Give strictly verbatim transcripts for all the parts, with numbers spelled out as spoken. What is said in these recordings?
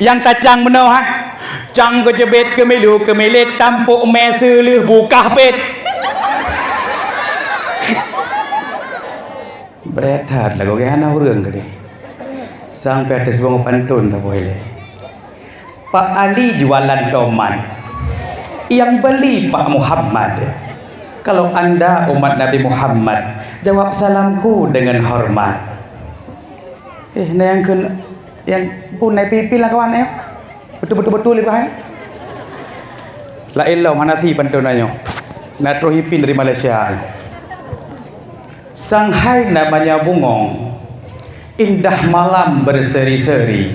Nyang tacang meunoe, ha? Cang keujeubet, keumilu, keumilet, tampok mé seuleuh bukah pet. Bret that lagoe geuh hana ureuëng keudeh. Sampai até sibongoe pantôn tapoh ilée. Pak Ali jualan tomat. Yang beli Pak Muhammad. Kalau anda umat Nabi Muhammad, jawab salamku dengan hormat. Eh, na nyang kheun, nyang pun na pipi lam kawan, eh? Betul, betul, betul, Ibrahim. Laén lom hana si pantôn nyoe. Na troh ipin dari Malaysia. Shanghai namanya bungong, indah malam berseri-seri.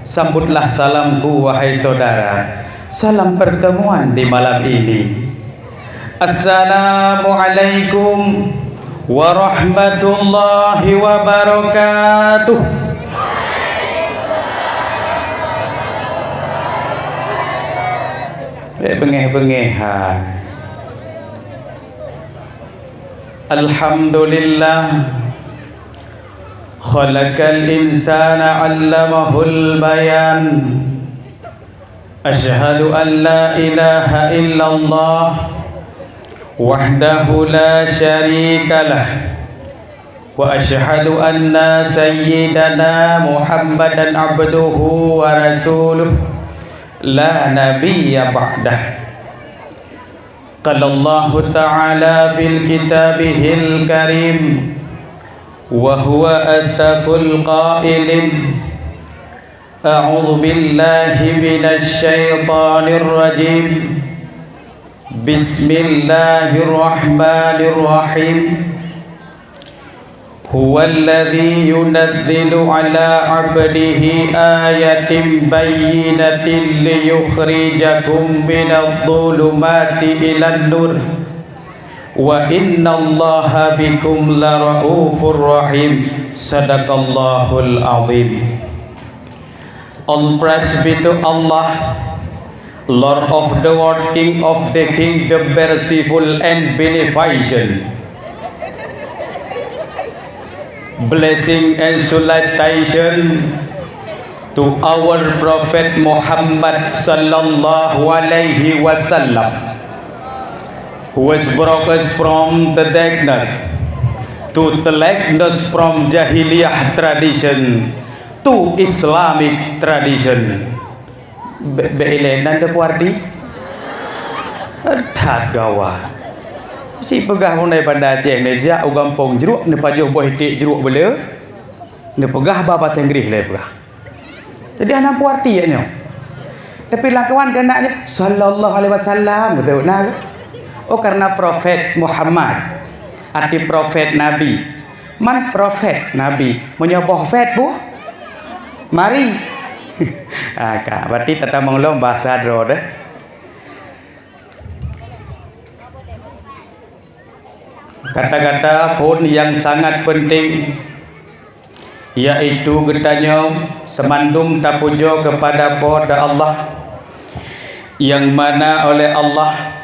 Sambutlah salamku, wahai saudara, salam pertemuan di malam ini. Assalamualaikum warahmatullahi wabarakatuh. Eh, bengeh-bengeh hai. Alhamdulillah. Khalaqal insana 'allamahul bayan. Asyhadu an la ilaha illallah wahdahu la syarikalah. Wa asyhadu anna sayyidana Muhammadan abduhu wa rasuluh la nabiyya ba'dah. Qala Allahu ta'ala fil kitabihil karim, wa huwa asdaqul qailin. A'udzu billahi minasy syaithanir rajim. Bismillahirrahmanirrahim. Huwallazi yunazzilu 'ala 'abdihi ayatin bayyinatin liyukhrijakum minadh dhulumati ilan nur. Wa innallaha bikum laraufur rahim. Sadaqallahul azim. All praise be to Allah, Lord of the world, King of the king, the merciful and beneficent. Blessing and salutation to our Prophet Muhammad sallallahu alaihi wasallam, who has brought us from the darkness to the likeness, from jahiliyah tradition to Islamic tradition. Bék, bék ilée nan teupeue arti? That gawat. Si peugah meunan Banda Aceh, neujak u gampông jruek, neupajoh boh iték jruek beuleu, neupeugah ba bahasa Inggris lé peugah. Jadi hana peue arti nyoe. Tapi lam kawan keunak nyoe, sallallahu alaihi wasallam, beutôi na? Oh, karena Prophet Muhammad, arti Prophet Nabi. Man prophet, nabi. Meunyoe boh fet, boh mari. Ah, ka, berarti tatamong lom bahasa droe deh. Kata-kata phon nyang sangat penting, yaitu geutanyoe seumandum tapujoe keupada Po teu Allah, nyang mana oleh Allah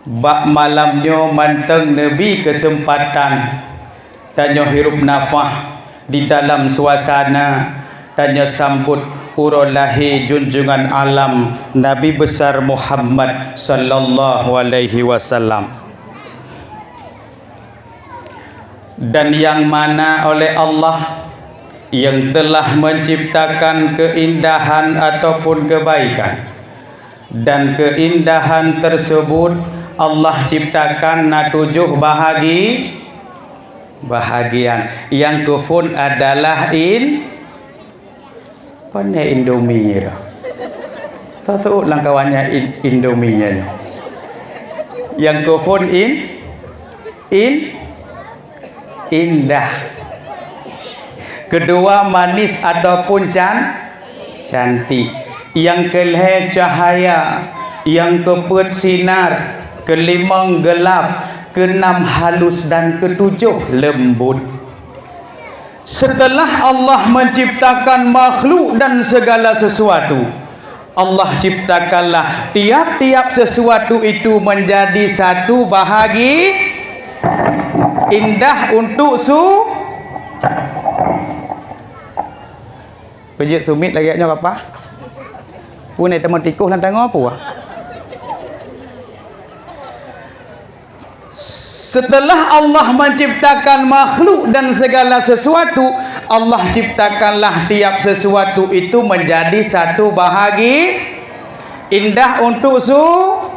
bak malam nyoe mantong neubi keuseumpatan tanyoe hirup nafah di dalam suasana tanyoe sambot uroe lahé junjungan alam Nabi Besar Muhammad sallallahu alaihi wasallam. Dan nyang mana oleh Allah nyang telah menciptakan keindahan ataupun kebaikan. Dan keindahan tersebut Allah ciptakan na tujoh bahagi-, bahagian. Nyang keuphon adalah in-, pane Indomie nyoe dah. Saseuôt lam kawan nyan in-, Indomie nyan nyoe. Nyang keuphon in-, in-, indah. Keudua, manis ataupun can-, cantik. Nyang keulhée, cahaya. Nyang keupeuet, sinar. Keulimong, gelap. Keunam, halus. Dan keutujoh, leumbot. Setelah Allah menciptakan makhluk dan segala sesuatu, Allah ciptakanlah tiap-tiap sesuatu itu menjadi satu bahagi indah untuk su-, Peujeuet sumiet lagèe nyoe apa? Pun ai teuma tikoh lam tangoe apa? Setelah Allah menciptakan makhluk dan segala sesuatu, Allah ciptakanlah tiap sesuatu itu menjadi satu bahagi indah untuk su-,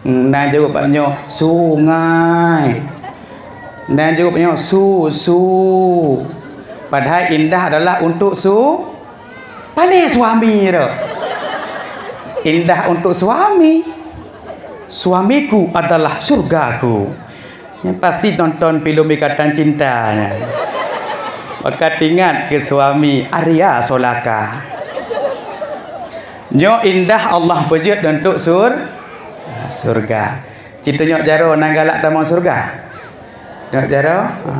na jaweueb bak nyoe, sungai. Na jaweueb nyoe, susu. Padahai indah adalah untuk su-, Pane suami tu? Indah untuk suami. Suamiku adalah surgaku. Nyan pasti nonton filem Ikatan Cinta nyan. Maka ingat ke suami Arya Solaka. Nyoe indah Allah peujeuet untuk sur-, surga. Ci tunyok jaroe na galak tamong surga. Tunyok jaroe. Ha.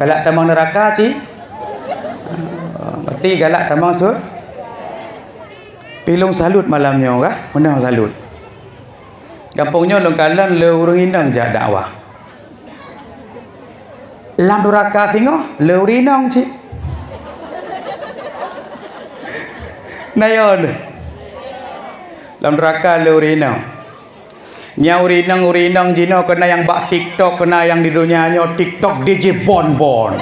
Galak tamong neuraka ci? Berarti galak tamong sur-, pi lôn salut malam nyoe kah? Meunan salut. Gampông nyoe lôn kalon le ureueng inong jak dakwah. Lam neuraka singoh le ureueng inong ci. Nayon. Lam neuraka le ureueng inong. Nyan ureueng inong-ureueng inong jinoe keunan nyang bak TikTok, keunan nyang di donya nyoe TikTok D J Bonbon.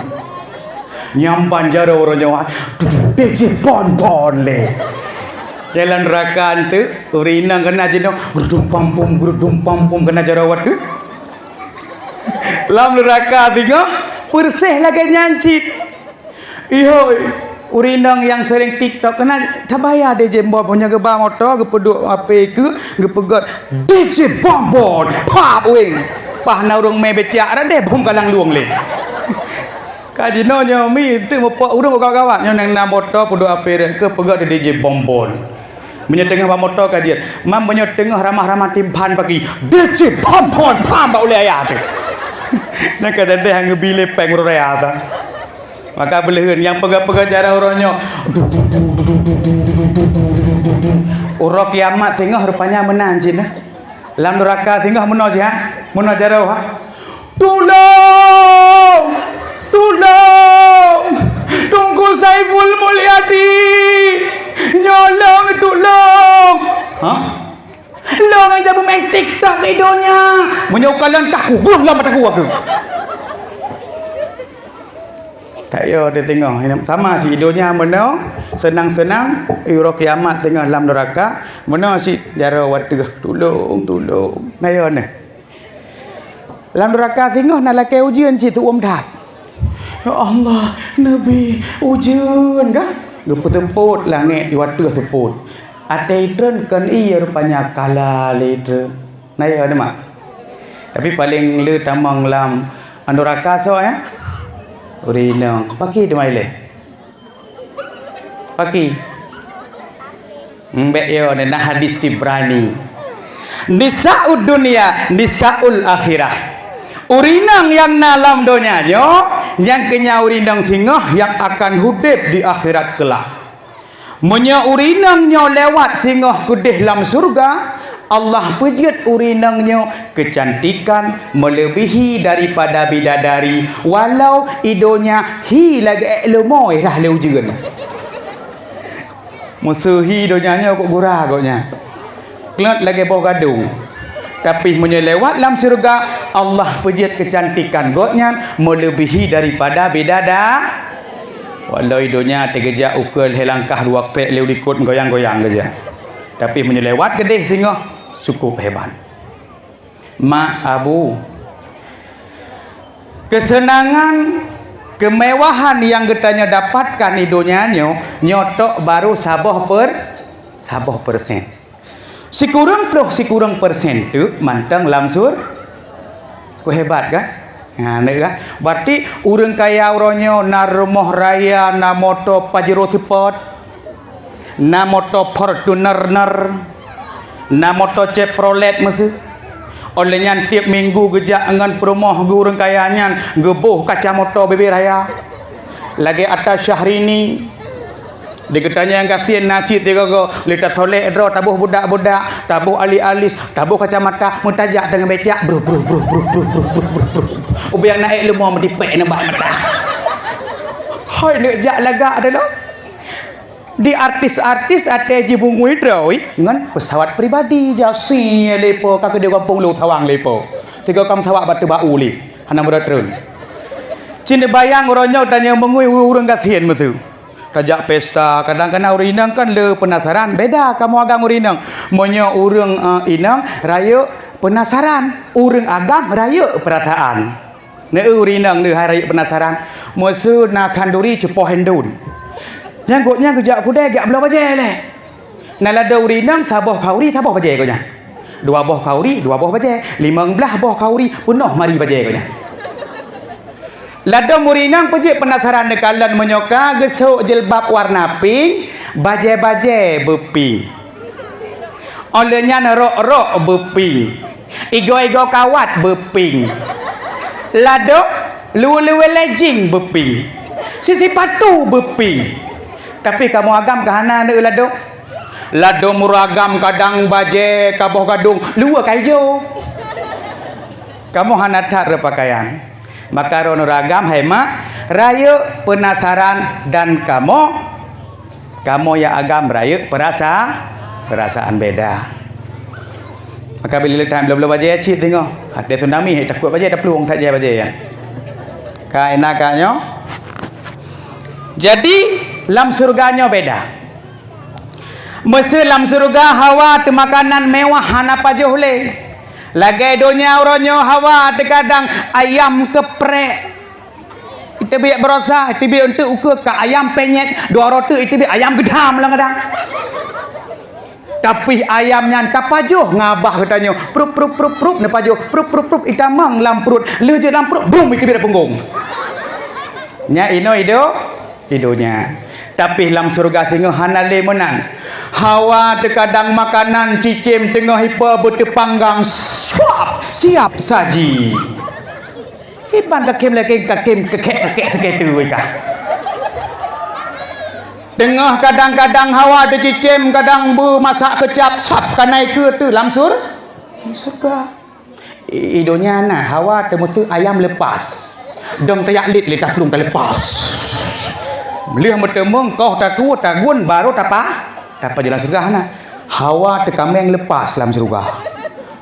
Nyang ban jaroe uroe nyoe, D J Bonbon lé. Jalan rakan tu, ureueng inong keunan jinoe, geudum pampum, geudum pampum keunan jaroe watèe. Lam neuraka singoh, peureséh lagèe nyan cit. Ihôi, ureueng inong nyang seuring TikTok keunan tabaya D J Bonbon, nyoe geuba moto, geupeuduek HP keu, geupeugöt D J Bonbon, pap weng. Paih na ureueng mè becak, radeh bom kalang lueng lé. Ka jinoe nyoe mi teuk meupok ureueng gawat-gawat, nyoe nyang na moto peuduek HP keu peugöt D J Bonbon. Meunyoe teungoh bak moto ka jeuet, mam meunyoe teungoh ramah-ramah timphan pagi, D J Bonbon, pam bak ulèe ayah teuh. Nyan ka jadeh ngon bi lé péng uroe raya teuh. Maka beuleuheun nyang peugah-peugah jaroe uroe nyoe. Uroe kiamat singoh rupanya meunan cit nah. Lam neuraka singoh meunoe cit ha? Meunoe jaroe ha? Tulông! Tulông! Teungku Saiful Mulyadi! Nyoe lôn tulông! Ha? Lôn nyang jak meumain TikTok di donya. Meunyoe kalon tah kugueng lam mata gua keuh. Tak yo teuh singoh. Sama sit donya meunoe, seunang-seunang, uroe kiamat singoh lam neuraka, meunoe sit jaroe watèe, tulông, tulông. Na yo neh. Lam neuraka singoh na lakèe ujeuen cit seuuem that. Ya Allah, neubi ujeuen kah? Geupeuseupôt langèt di watèe seupôt. Até treun kon ie rupanya kala lé treun. Na yo neh mak. Tapi paleng le tamong lam neuraka soe ya? Ureueng inong. Pakri teuma ilèe? Pakri? Mbek yo na hadis Tibrani. Nisaud dunya, nisaul akhirah. Ureueng inong nyang na lam donya nyoe, nyang keu nyan ureueng inong singoh nyang akan udép di akhirat keulak. Meunyoe ureueng inong nyoe lewat singoh keudeh lam syeuruga, Allah peujeuet ureueng inong nyoe keucantikan meuleubihi daripada bidadari, walau i donya hi lagèe ék leumo rhah lé ujeuen. Meuseu hi donya nyoe kok gura gobnyan. Klot lagèe boh gadong. Tapi meunyoe lewat lam syeuruga, Allah peujeuet keucantikan gobnyan meuleubihi daripada bidada-, walau i donya teugeujak ukeue lhèe langkah dua krek lhèe u likot meugoyang-goyang keujak. Tapi meunyoe lewat keudeh singoh, cukup hebat. Mak, Abu, keuseunangan, keumewahan nyang geutanyoe dapatkan di donya nyoe, nyoe tok baru saboh per-, saboh persen. Sikureueng ploh sikureueng persen teuk mantong lam sur-, kok hebat kan? Ha, neuk kan? Berarti ureueng kaya uroe nyoe na rumoh raya, na moto Pajero Sport, na moto Fortuner, na moto Chevrolet meuseu. Óh lheueh nyan tiep minggu geujak ngon peurumoh geuh ureueng kaya nyan geuboh kaca moto bebe raya. Lagèe ata Syahrini. Di geutanyoe nyang gasien na cit sigoe-goe, lé tasolek droe taboh budak-budak, taboh alis-alis, taboh kacamata, meutajak teungoh becak, bruh, bruh, bruh. Ubé nyang na ék leumo meutipék nibak mata. Hai, neuk jak lagak deh lom. Di artis-artis até jibungui droe ngon pesawat pribadi, jak sie lé po ka keudéh gampông lo tawang lé po. Sigoe ka meusawa bak teubau lé, hana meurot treun. Cit neubayang uroe nyoe tanyoe meungui ureuëng gasien meuseu. Tajak pesta, kadang-kadang ureuëng inong kan le peunasaran, beda kamoe agam ureuëng inong. Meunyoe ureuëng, eh, inong rayeuk peunasaran, ureuëng agam rayeuk peurasaan. Neu ureuëng inong leuhai rayeuk peunasaran, meuseu na khanduri cupoh indon. Nyang gobnyan geujak kudée geujak bloe bajée lé. Na ladôm ureuëng inong saboh khanduri saboh bajée gobnyan. Dua boh khanduri, dua boh bajée. Limong blaih boh khanduri peunoh mari bajée gobnyan. Ladôm ureuëng inong peujeuet peunasaran neukalon meunyoe ka geusok jilbab warna pink, bajée-bajée beupink. Óh lheueh nyan rok-rok beupink. Igoe-igoe kawat beupink. Ladôm luweue-luweue lejing beupink. Sisipatu beupink. Tapi kamoe agam ka hana neu ladôm. Ladôm ureuëng agam kadang bajée ka boh gadong luweue ka ijo. Kamoe hana that reupakaian. Maka droeneuh ureuëng agam hai mak rayeuk peunasaran dan kamoe Kamoe nyang agam rayeuk peurasa, peurasaan beda. Maka bila le that bloe-bloe bajée cit teungoh, até tsunami hai takot bajée taplueng that jai bajée nyan. Ka ina ka nyoe. Jadi lam syeuruga nyoe beda. Meuseu lam syeuruga Hawa teumakanan mewah hana pajoh lé. Lagée donya uroe nyoe Hawa teugadang ayam keuprek. Iteubiet baroesa, iteubiet eunteuk ukeue ka ayam penyet, dua uroe teuk iteubiet ayam geudam lam gadang. Tapi ayam nyan tapajoh ngon babah geutanyoe, prup, prup, prup, prup, neupajoh, prup, prup, prup, itamong lam pruet, lheueh jeuet lam pruet, brum, iteubiet lam punggong. Nyan inoe ido, idonya. Tapi lam syeuruga singoh hana lé meunan. Hawa teugadang makanan cicém teungoh ipa beuteupanggang, siap, siap saji. Iban kakém lagée kakém kekék-kekék sikeue teuh wai ka. Teungoh kadang-kadang Hawa teucicém, kadang beumasak keucap sab ka na ikeue teuh lam sur-, syeuruga. I, i donya na Hawa teumeuseuk ayam leupas. Dong tajak lét lé taplueng taleupas. Lheueh meuteumeung koh takue tagun barô tapa, tapa jalan syeuruga hana. Hawa teukaméng leupas lam syeuruga.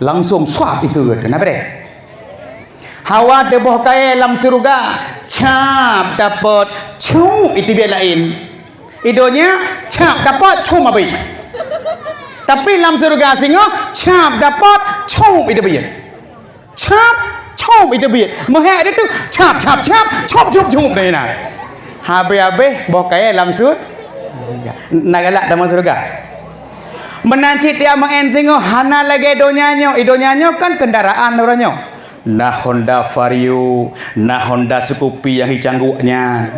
Langsong sab ikeue teuh na bréh. Hawa teuboh kayée lam syeuruga, cap dapot, cup iteubiet laén. I donya, cap dapot, cup abéh. Tapi lam syeuruga singoh, cap dapot, cup iteubiet. Cap, cup iteubiet. Meuhék teuh, cap, cap, cap, cup, cup, cup, na inan. Habéh-habéh boh kayée lam sur-, syeuruga. Na galak tamong syeuruga. Meunan cit tiap meu'én singoh hana lagée donya nyoe. I donya nyoe kan keundaraan uroe nyoe. Na Honda Vario, na Honda Scoopy nyang hi cangguek nyan.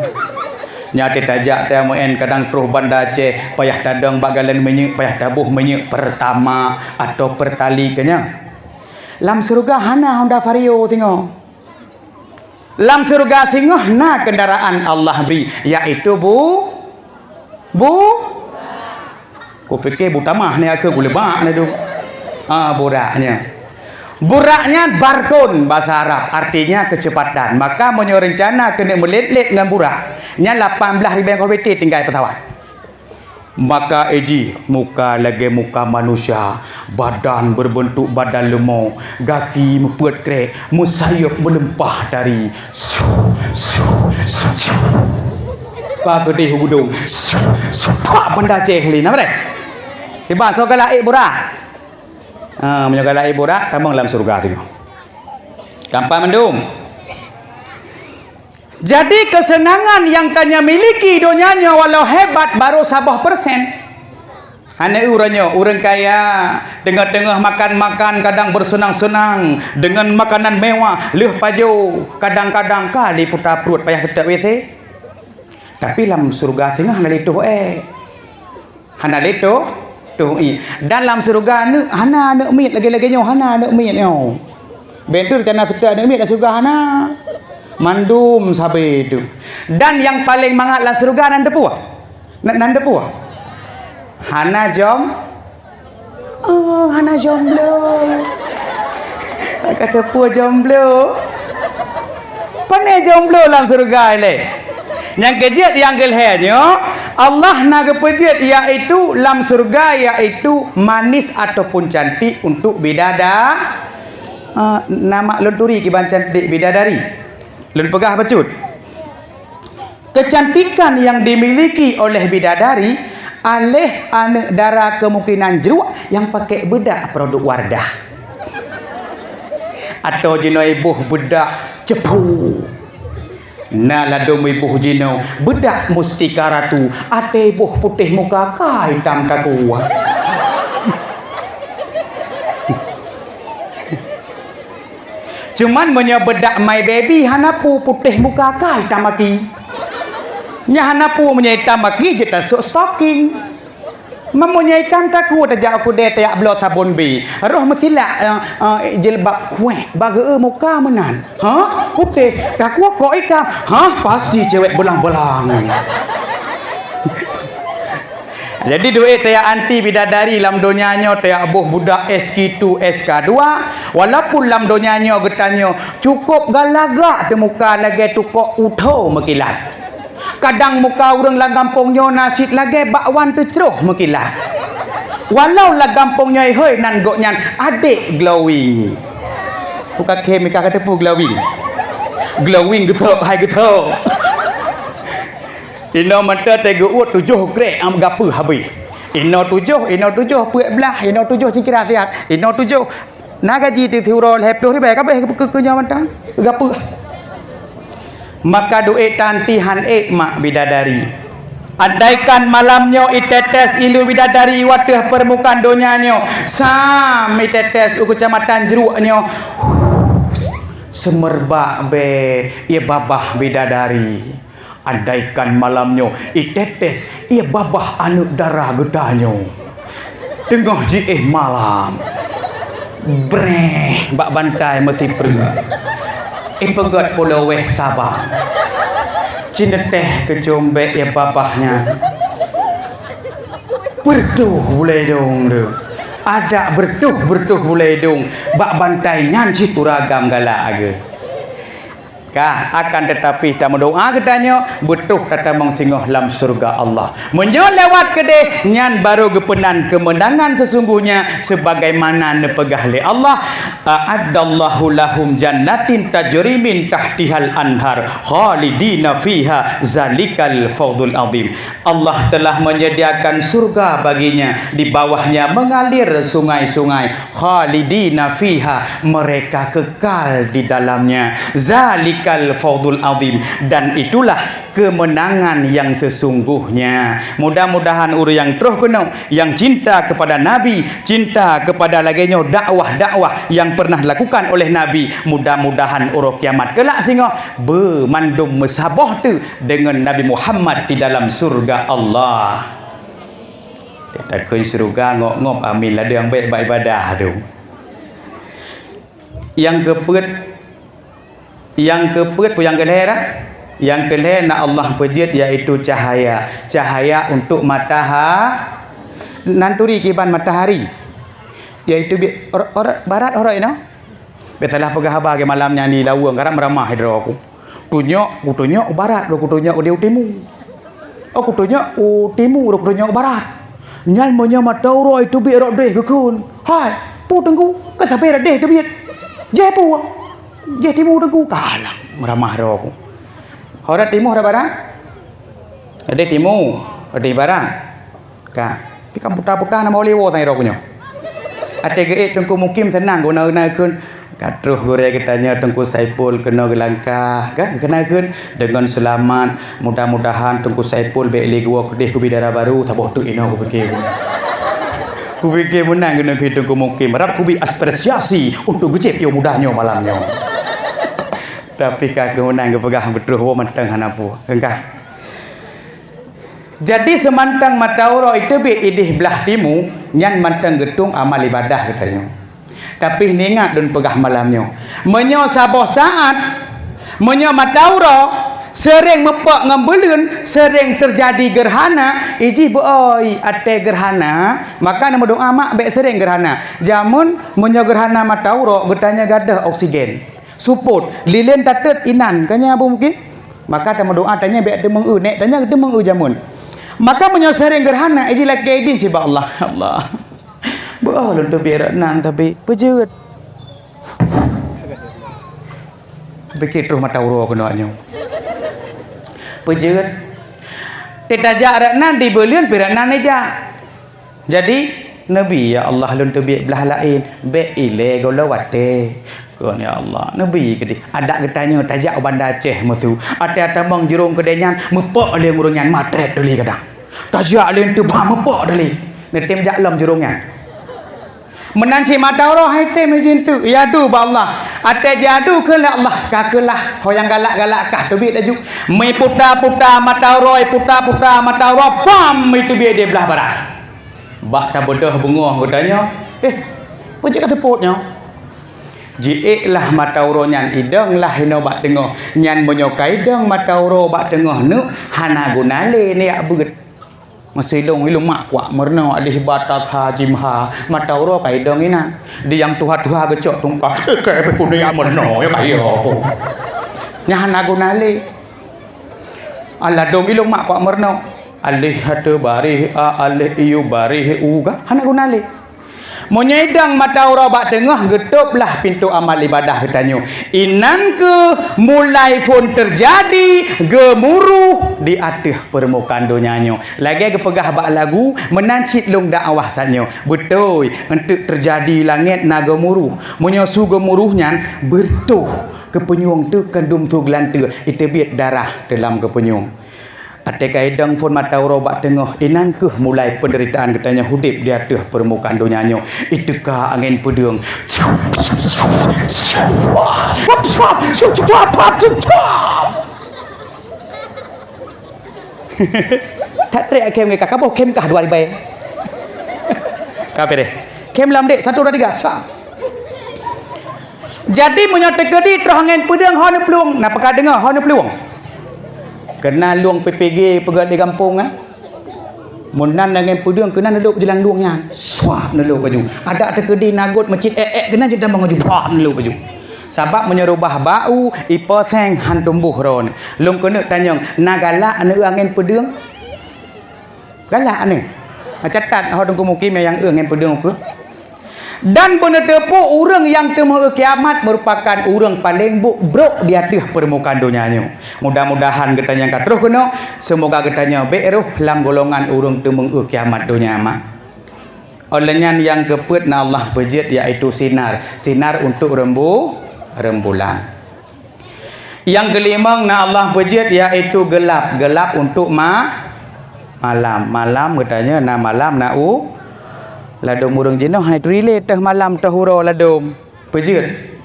Nyan teuh tajak tiap meu'én kadang troh Banda Aceh, payah tadong bak galon minyeuk, payah taboh minyeuk Pertamax atawa Pertalite nyan. Lam syeuruga hana Honda Vario singoh. Lam syeuruga singoh na keundaraan Allah bri, yaitu bu-, bu-, kupike butamah ni aku gulebak ni tu. Ah, burak nyan. Burak nyan barkon bahasa Arab, artinya kecepatan. Maka meunyoe rencana keuneuk meulet-let ngon burak, nyan lapan blaih ribèe kilometer tinggai pesawat. Maka iji muka lagée muka manusia, badan berbentuk badan leumo, gaki meupeuet krek, meusayeup meuleumpah dari. Su, su, su, su. Ka geudeh u gudong. Su, su, pak Banda Aceh lé, na beuréh? Iban soe galak ék burak. Ha, meunyoe galak ék burak, tamong lam syeuruga singoh. Gampang mandum. Jadi, keuseunangan nyang tanyoe miliki donya nyoe walau hebat baru saboh persen. Hana ureuëng nyoe, ureuëng kaya, teungoh-teungoh makan-makan kadang beuseunang-seunang deungon makanan mewah, lheueh pajoh, kadang-kadang ka jiputa pruet payah seutôt W C. Tapi lam syeuruga singoh hana lé toh ék. Hana lé toh, toh ék. Dan lam syeuruga aneuk hana aneuk miet lagée-lagée nyoe, hana aneuk miet nyoe. Bék teuh rencana seutôt aneuk miet lam syeuruga hana. Mandum sabe teuh. Dan nyang paleng mangat lam syeuruga nan teupeue? Nan, nan teupeue? Hana jom-, oh, hana jomblo. Ka teupeue jomblo? Pane jomblo lam syeuruga ilée? Nyang keujeuet nyang keulhèe nyoe, Allah na geupeujeuet yaitu lam syeuruga, yaitu manis ataupun cantik untuk bidada-, ah, nama lôn turi kiban cantik bidadari. Lôn peugah bacut. Kecantikan yang dimiliki oleh bidadari, aléh aneuk dara kemungkinan jruek nyang pakai beudak produk Wardah. Atau jinoe boh beudak cepu. Na ladôm iboh jinoe beudak mustika ratu, até iboh putéh muka ka itam takue. Cuman meunyoe beudak My Baby hana peue, putéh muka ka itam aki. Nyan hana peue, meunyoe itam aki jeuet tasok stocking. Meunyoe itam takue tajak u keudè tajak bloe sabon B. Roh meusilak, eh, eh, jilbab kuéh, bageu muka meunan. Ha? Putéh, takue kok itam. Ha? Pasti cewek belang-belang. Jadi duek tajak anti bidadari lam donya nyoe tajak boh budak S K dua, S K dua, walaupun lam donya nyoe geutanyoe cukôp galak-galak teumuka lagèe tukok uthô meukilat. Kadang muka ureueng lam gampông nyoe na cit lagèe bakwan teucroh meukilat. Walau lam gampông nyoe hôi nan gobnyan adek glowing. Buka khem ka kateupeue glowing. Glowing geusok, hai geusok. Inoe mantong teuh geuuet tujoh krek am gapeue habéh. Inoe tujoh, inoe tujoh peuet blah, inoe tujoh cingkira siat, inoe tujoh. Na gaji teuh siuroe lhèe ploh ribèe ka abéh keu, keu, keu nyoe mantong. Gapeue? Maka duek tanti han ék mak bidadari. Andaikan malam nyoe itetes ileue bidadari u ateueh peurmukaan donya nyoe, sam itetes u keucamatan Jruek nyoe, seumerbak bèe ie babah bidadari. Andaikan malam nyoe itetes ie babah aneuk dara geutanyoe, teungoh jiéh malam, bréh bak bantai meusipreuk, ipeugét pulo wéh saba, cineuteh keucom bèe ie babah nyan, beureutoh bulèe idông deuh, adak beureutoh-beureutoh bulèe idông bak bantai nyan cit ureueng agam galak ageuh. Ka, akan teutapi tameudoá geutanyoe beutôh tatamong singoh lam syeuruga Allah. Meunyoe lewat keudeh, nyan barô geupeunan keumeunangan seusungguhnya, sebagaimana neupeugah lé Allah, "A'addallahu lahum jannatin tajri min tahtihal anhar, khalidina fiha, zalikal fawzul azim." Allah telah menyediakan surga baginya, di bawahnya mengalir sungai-sungai, khalidina fiha, mereka kekal di dalamnya, zalikal fawzul azim, dan itulah kemenangan yang sesungguhnya. Mudah-mudahan ureueng nyang troh keunoe, yang cinta kepada Nabi, cinta kepada lagèe nyoe dakwah-dakwah yang pernah dilakukan oleh Nabi, mudah-mudahan uroe kiamat kelak singoh beumandum meusaboh teuh deungon Nabi Muhammad di dalam syeuruga Allah. Takheun syeuruga ngop-ngop amin ladeueng bèk bak ibadah tu. Nyang keupeuet, nyang keupeuet peue nyang keulhèe dah? Nyang keulhèe na Allah peujeuet yaitu cahaya. Cahaya untuk mataha-, nan turi kiban matahari. Yaitu bi-, or-, or-, barat oroe inoe. Bèk salah peugah haba lagèe malam nyan di Laweueng, karab meuramah droe ku. Tunyok, kutunyok u barat, droe kutunyok di u timu. Oh, kutunyok u timu, droe kutunyok u barat. Nyan meunyoe mata uroe teubiet rot deh geukheun. Hai, peue teungku, ka sabe rot deh teubiet. Jeh peue? Jeh timu teungku. Kalam, meuramah droe ku. Ho rot timu, ho rot barat? Rot deh timu, rot deh barat. Ka. Tapi kan puta-puta nama Hollywood sang iro kunyoe. Até geuék Teungku Mukim seunang guna-guna kheun. Ka troh gurèe geutanyoe Teungku Saipul keunoe geulangkah, kan? Keunan kheun deungon seulamat. Mudah-mudahan Teungku Saipul bèk lé geuwoe keudeh keu bidara barô, saboh teuk inoe kupike. Kupike meunan keunoe keu Teungku Mukim. Rab kubi apresiasi untuk geucéb yôh mudah nyoe malam nyoe. Tapi ka keunan geupeugah beutroh woe mantong hana peue. Engkah. Jadi, seumantong mata uroe teubiet ideh blah timu, nyan mantong geutueng amal ibadah geutanyoe. Tapi, neuingat lôn peugah malam nyoe, meunyoe saboh saát, meunyoe mata uroe seuréng meupok ngon buleuen, seuréng teujadi geurhana, ijih beu-oi até geurhana, maka neumeudoá mak bèk seuréng geurhana. Jameun meunyoe geurhana mata uroe, geutanyoe gadôh oksigen. Supot, lilén tateut inan, kan nyan Abu Mukim? Maka tameudoa tanyoe bék teumeung eu, nék tanyoe teumeung eu jameun. Maka meunyoe seuréng geuhana, iji lakée idin sibak Allah. Allah. Beuoh lôn teubiet rot nan tapi peujeuet. Pike troh mata uroe keunoe nyoe. Peujeuet. Teutajak rot nan dibeuleuen pih rot nan ijak. Jadi, neubi, "Ya Allah, lôn teubiet blah laén, bék ilée gohlom watée." Kon, "Ya Allah, neubi keudeh." Adak geutanyoe tajak u Banda Aceh meusu. Até tamong jurông keudeh nyan, meupok lé ureuëng nyan matrét tuli kadang. Tajak lé teubang meupok tuli. Neutem jak lom jurông nyan. Meunan cit mata uroe hai tem ijin teuk, iyadu bak Allah. Até jiadu keu lé Allah, ka keulah ho nyang galak-galak kah teubiet laju. Meuputa-puta mata uroe, puta-puta mata uroe, pam, iteubiet di blah barat. Bak tabeudôh beungoh geutanyoe, "Eh, peue jeuet ka seupôt nyoe?" Jiék lah mata uroe nyan idong lah inoe bak teungoh. Nyan meunyoe ka idong mata uroe bak teungoh neuk, hana guna lé neujak beuet. Meusilong ilong mak kuak meurunoe alih bata sa jimha, mata uroe ka idong inan. Di nyang tuha-tuha geucok tungka, "Eh, keu peue neujak meurunoe, ya kaya aku." Nyan hana guna lé. Alah dong ilong mak kuak meurunoe. Alih hate barih a, alih iyu barih u, ka hana guna lé. Meunyoe idong mata uroe bak teungoh, geutôb lah pintoe amal ibadah geutanyoe. Inan keuh mulai phon teujadi geumuruh di ateueh peurmukaan donya nyoe. Lagée geupeugah bak lagu, meunan cit lôn dakwah saat nyoe. Beutôi, eunteuk teujadi langét na geumuruh. Meunyoe su geumuruh nyan, beureutoh keupeunyueng teuh kandum su geulanteue, iteubiet darah teulam keupeunyueng. Até ka idong phon mata uroe bak teungoh, inan keuh mulai peundeuritaan geutanyoe udeb di ateueh peurmukaan donya nyoe. Iteuka angén peudeueng. That trek khém ngon ka kaboh khém kah dua ribèe. Ka beureh. Khém lam dek, satu, dua, tiga, sa. Jadi, meunyoe teukeudi troh angén peudeueng ho neuplueng, na peuka deungoe ho neuplueng. Keunan lueng P P G peugöt di gampông, eh. Meunan angén peudeueng keunan neulôk beujilang lueng nyan. Suap neulôk baju. Adak teukeudi na göt meucit ék-ék keunan jeuet tamong baju. Bah neulôk baju. Sabab meunyoe reubah bak u, ipo seng han tumboh droeneuh. Lôn keuneuk tanyong, na galak aneuëk angén peudeueng? Galak aneuëk. Catat ho Teungku Mukim nyang eu angén peudeueng ukeue. Dan beuneuteupeu ureuëng nyang teumeueu kiamat meurupakan ureuëng paleng brôk di ateueh peurmukaan donya nyoe. Mudah-mudahan geutanyoe ka troh keunoe, seumoga geutanyoe bék roh lam golongan ureuëng teumeueu kiamat donya mak. Óh lheueh nyan nyang keupeuet na Allah peujeuet, yaitu sinar, sinar untuk reumbu-, rembulan. Nyang keulimong na Allah peujeuet, yaitu geulab, geulab untuk ma-, malam. Malam geutanyoe na malam na u-, ladôm ureuëng jinoe hai teurilée teuh malam teuh uroe ladôm. Peujeuet.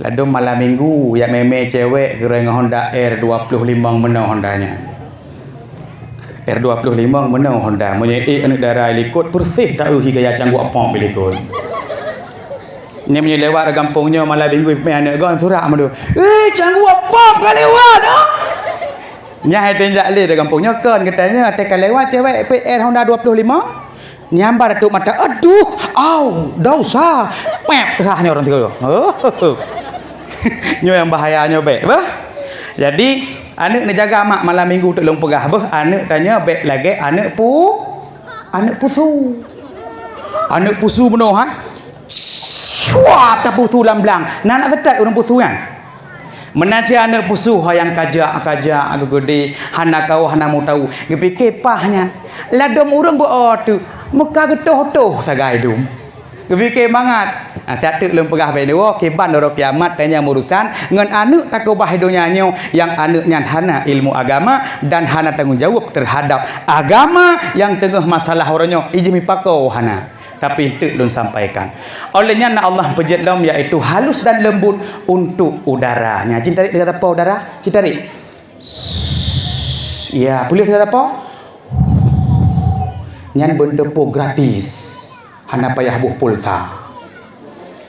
Ladôm malam minggu, jak mé-mé cewek geureng Honda R dua puluh lima meunoe Honda nyan. R dua puluh lima meunoe Honda, meunyoe ék aneuëk dara likot, peureuseh taeu hi gaya cangguek pop likot. Nyan meunyoe lewat gampông nyoe malam minggu, pih aneuëk gon surak meudu. "Eh, cangguek pop ka lewat, ah!" Nyan hai teuinjak lé di gampông nyoe kon geutanyoe, até ka lewat cewek P R Honda dua puluh lima. Nyambar tuek mata, "Aduh, au, dosa." Pep teuhah nyoe ureuëng sigoe. Nyoe nyang bahaya nyoe bék, beuh. Jadi, aneuëk neujaga mak malam minggu teuk lôn peugah, beuh, aneuëk tanyoe bék lagée aneuëk pu-, aneuëk pusu. Aneuëk pusu meunoe, ha? Syuap tapusu lam blang. Na, na seutôt ureuëng pusu nyan. Meunan cit aneuëk pusu ho nyang kajak-kajak geugeudeh, hana kawoe hana meutahu. Geupike paih nyan. Ladôm ureuëng beu-o teuk, meuka geutoh-toh sagai dum. Geupike mangat. Nah, siat teuk lôn peugah bak droe, kiban uroe kiamat tanyoe meurusan ngon aneuëk takeubah donya nyoe nyang aneuëk nyan hana ilmu agama dan hana tanggong jaweueb teuhadab agama nyang teungoh masalah uroe nyoe, ijih meupakoe hana. Tapi eunteuk lôn sampaikan. Óh lheueh nyan na Allah peujeuet lom, yaitu halus dan lembut untuk udara. Nya, cit tarék teuka tapo udara, cit tarék. Ya, puléh teuka tapo. Nyan beuneuteupeu gratis. Hana payah boh pulsa.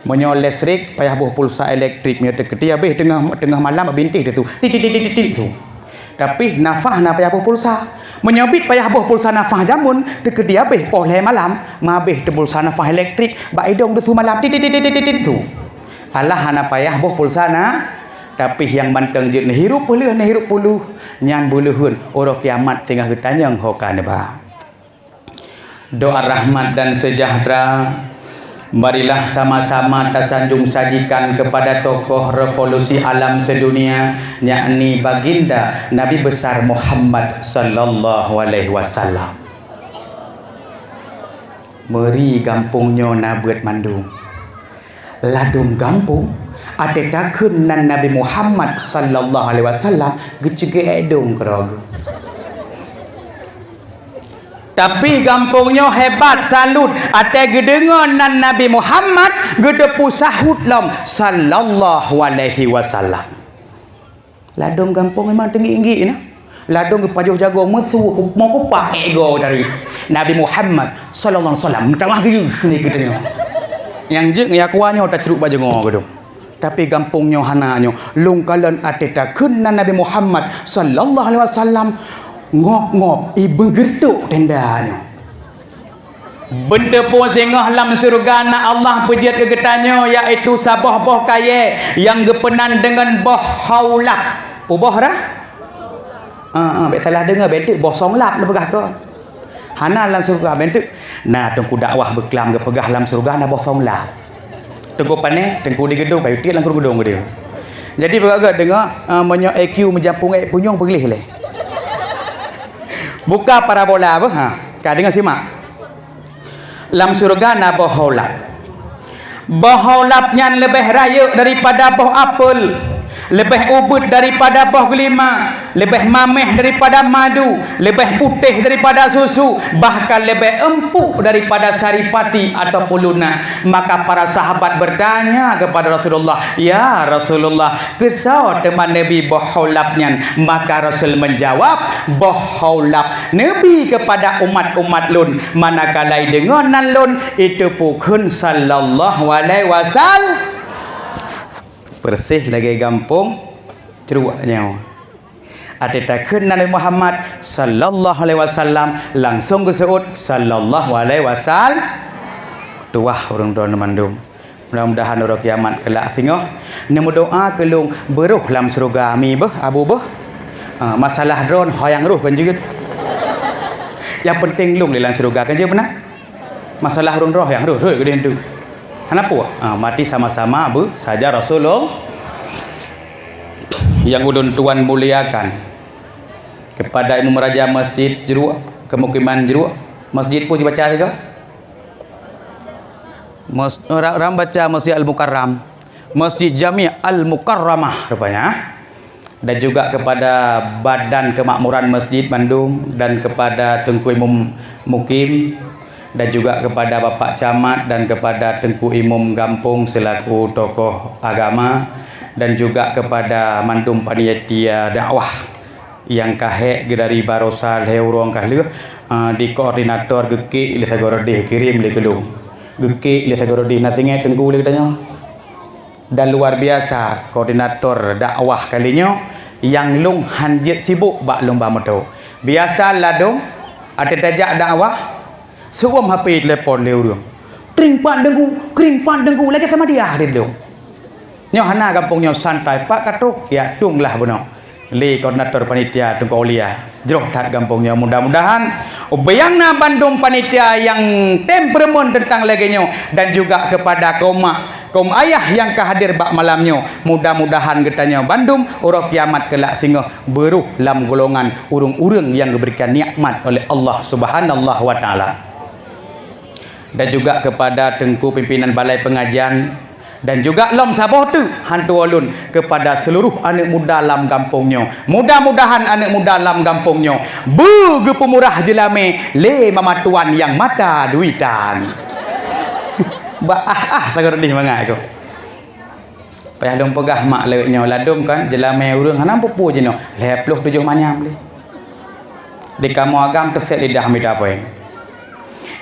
Meunyoe listrik, payah boh pulsa elektrik. Meunyoe teukeudi habéh teungoh, teungoh malam, bintih teusu. Tit, tit, tit, tit, tit, su. Tapi nafah na payah boh pulsa. Meunyoe bit payah boh pulsa nafah jameun, teukeudi habéh poh lhée malam, meuhabéh teupulsa nafah elektrik, bak idong teusu malam, tit, tit, tit, tit, tit, su. Alah hana payah boh pulsa na, Tapi nyang mantong jeuet neuhirup peuleueh, neuhirup puluh, nyan beuleuheun uroe kiamat singoh geutanyong ho ka neuba. Doa rahmat dan sejahtera marilah sama-sama tasanjung sajikan kepada tokoh revolusi alam sedunia, yakni Baginda Nabi Besar Muhammad sallallahu alaihi wasallam. Meuri gampông nyoe na beuet mandum. Ladôm gampông, até takheun nan Nabi Muhammad sallallahu alaihi wasallam geuceugeuk dong keudroe geuh. Tapi gampông nyoe hebat salut, até geudeungoe nan Nabi Muhammad geuteupeue sahut lom sallallahu alaihi wasallam. Ladôm gampông memang teunggik-nggik na. Ladôm geupajoh jagoe meusue ku-, mo kupak ék goe dari Nabi Muhammad sallallahu alaihi wasallam. Meutamah geuyue ni geutanyoe. Nyang jeuet ngon yakua nyoe tacruk bak jeungoe geudong. Tapi gampông nyoe hana nyoe. Lôn kalon até takheun nan Nabi Muhammad sallallahu alaihi wasallam ngop-ngop, i beugeureutok tenda nyoe. Beuteupeue singoh lam syeuruga na Allah peujeuet keu geutanyoe, yaitu saboh boh kayée nyang geupeunan deungon boh haulab. Peue boh rah? Ah, ah, bék salah deungoe, bék teuk boh songlab neupeugah kon. Hana lam syeuruga, bék teuk. Na teungku dakwah beuklam geupeugah lam syeuruga na boh songlab. Teungku pané, teungku di geudong, kayu tiek lam geudong geude. Jadi, peugah deungoe, ah, meunyoe I Q meujampung ék punyueng peugleh lé. Buka parabola beuh, ha. Ka deungoe simak. Lam syeuruga na boh haulab. Boh haulab nyan leubeh rayeuk daripada boh apel, leubeh ubit daripada boh geulima, leubeh maméh daripada madu, leubeh putéh daripada susu, bahkan leubeh empuk daripada saripati ataupun lunak. Maka para sahabat bertanya kepada Rasulullah, "Ya Rasulullah, keusoe teuma neubi boh haulab nyan?" Maka Rasul menjawab, "Boh haulab neubi kepada umat-umat lôn, manakala i deungoe nan lôn iteupeue kheun sallallahu alaihi wasal-" Persis lagée gampông cruak nyoe. Até takheun Nabi Muhammad sallallahu alaihi wasallam, langsong geuseuôt sallallahu alaihi wasal-, tuwah ureuëng droeneuh mandum. Mudah-mudahan uroe kiamat keulak singoh neumeudoa keu lôn beuroh lam syeuruga mi beuh, Abu beuh. Ah, masalah droen ho nyang roh kan jeuet. Nyang penting lôn lé lam syeuruga kan jeuet meunan. Masalah ureuëng roh nyang roh, hei, geudeh tu. Hana peue. Ah, mati sama-sama beuh saja Rasulullah. Yang ulôn tuan muliakan kepada Imum Raja Masjid Jruek, kemukiman Jruek, masjid peue jibaca sigoe? Mas-, ra-, ram baca Masjid Al-Mukarram, Masjid Jami' Al-Mukarramah rupanya. Dan juga kepada Badan Kemakmuran Masjid bandum dan kepada Teungku Imum Mukim dan juga kepada Bapak Camat dan kepada Teungku Imum Gampông selaku tokoh agama dan juga kepada mandum panitia dakwah. Nyang ka hék geu dari baroesa lhée uroe ka lheueh, eh, di koordinator geukek lé sagoe Rodih kirém lé keu lôn. Geukek lé sagoe Rodih na singoh teungku lé geutanyoe. Dan luar biasa koordinator dakwah kali nyoe nyang lôn han jeuet sibok bak lôn ba moto. Biasa ladôm até tajak dakwah, seuuem H P telepon lé ureuëng. Tring pat deungku, kring pat deungku, lagée sama dia di lôn. Nyoe hana gampông nyoe santai, pat ka troh, ya, tueng lah bunoe. Lé koordinator panitia Teungku Aulia. Jroh that gampông nyoe. Mudah-mudahan ubé nyang na bandum panitia nyang tem peureumeun teuntang lagée nyoe dan juga kepada kaum mak, kaum ayah nyang ka hadir bak malam nyoe. Mudah-mudahan geutanyoe bandum uroe kiamat keulak singoh beuroh lam golongan ureuëng-ureuëng nyang geuberikan nikmat oleh Allah Subhanahu wa Taala. Dan juga kepada teungku pimpinan balai pengajian, dan juga lom saboh teuk hantu ulôn kepada seluruh aneuk muda lam gampông nyoe. Mudah-mudahan aneuk muda lam gampông nyoe beu geupeumurah jeulamé lé mama tuan nyang mata duitan. Bak ah-ah sagoe Rodih mangat ko. Payah lôn peugah mak lewat nyoe ladôm kan, jeulamé ureuëng hana peue-peue jinoe, lhée ploh tujoh manyam lé. Di kamoe agam teuset lidah mita poeng.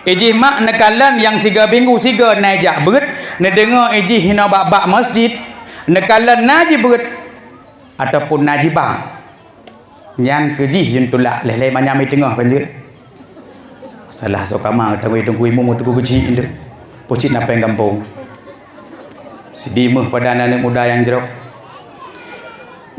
Ijih mak neukalon nyang sigoe binggu sigoe na jak beuet, neudeungoe ijih hinoe bak-bak masjid, neukalon na jibeuet ataupun na jiba. Nyan keu jih yun tulak leh-leh manyam i teungoh kan jeuet. Salah soe kama teungui-teungui mu meuteugui keuchik indeuek. Pucit na péng gampông. Sidi meuh padan aneuk muda nyang jroh.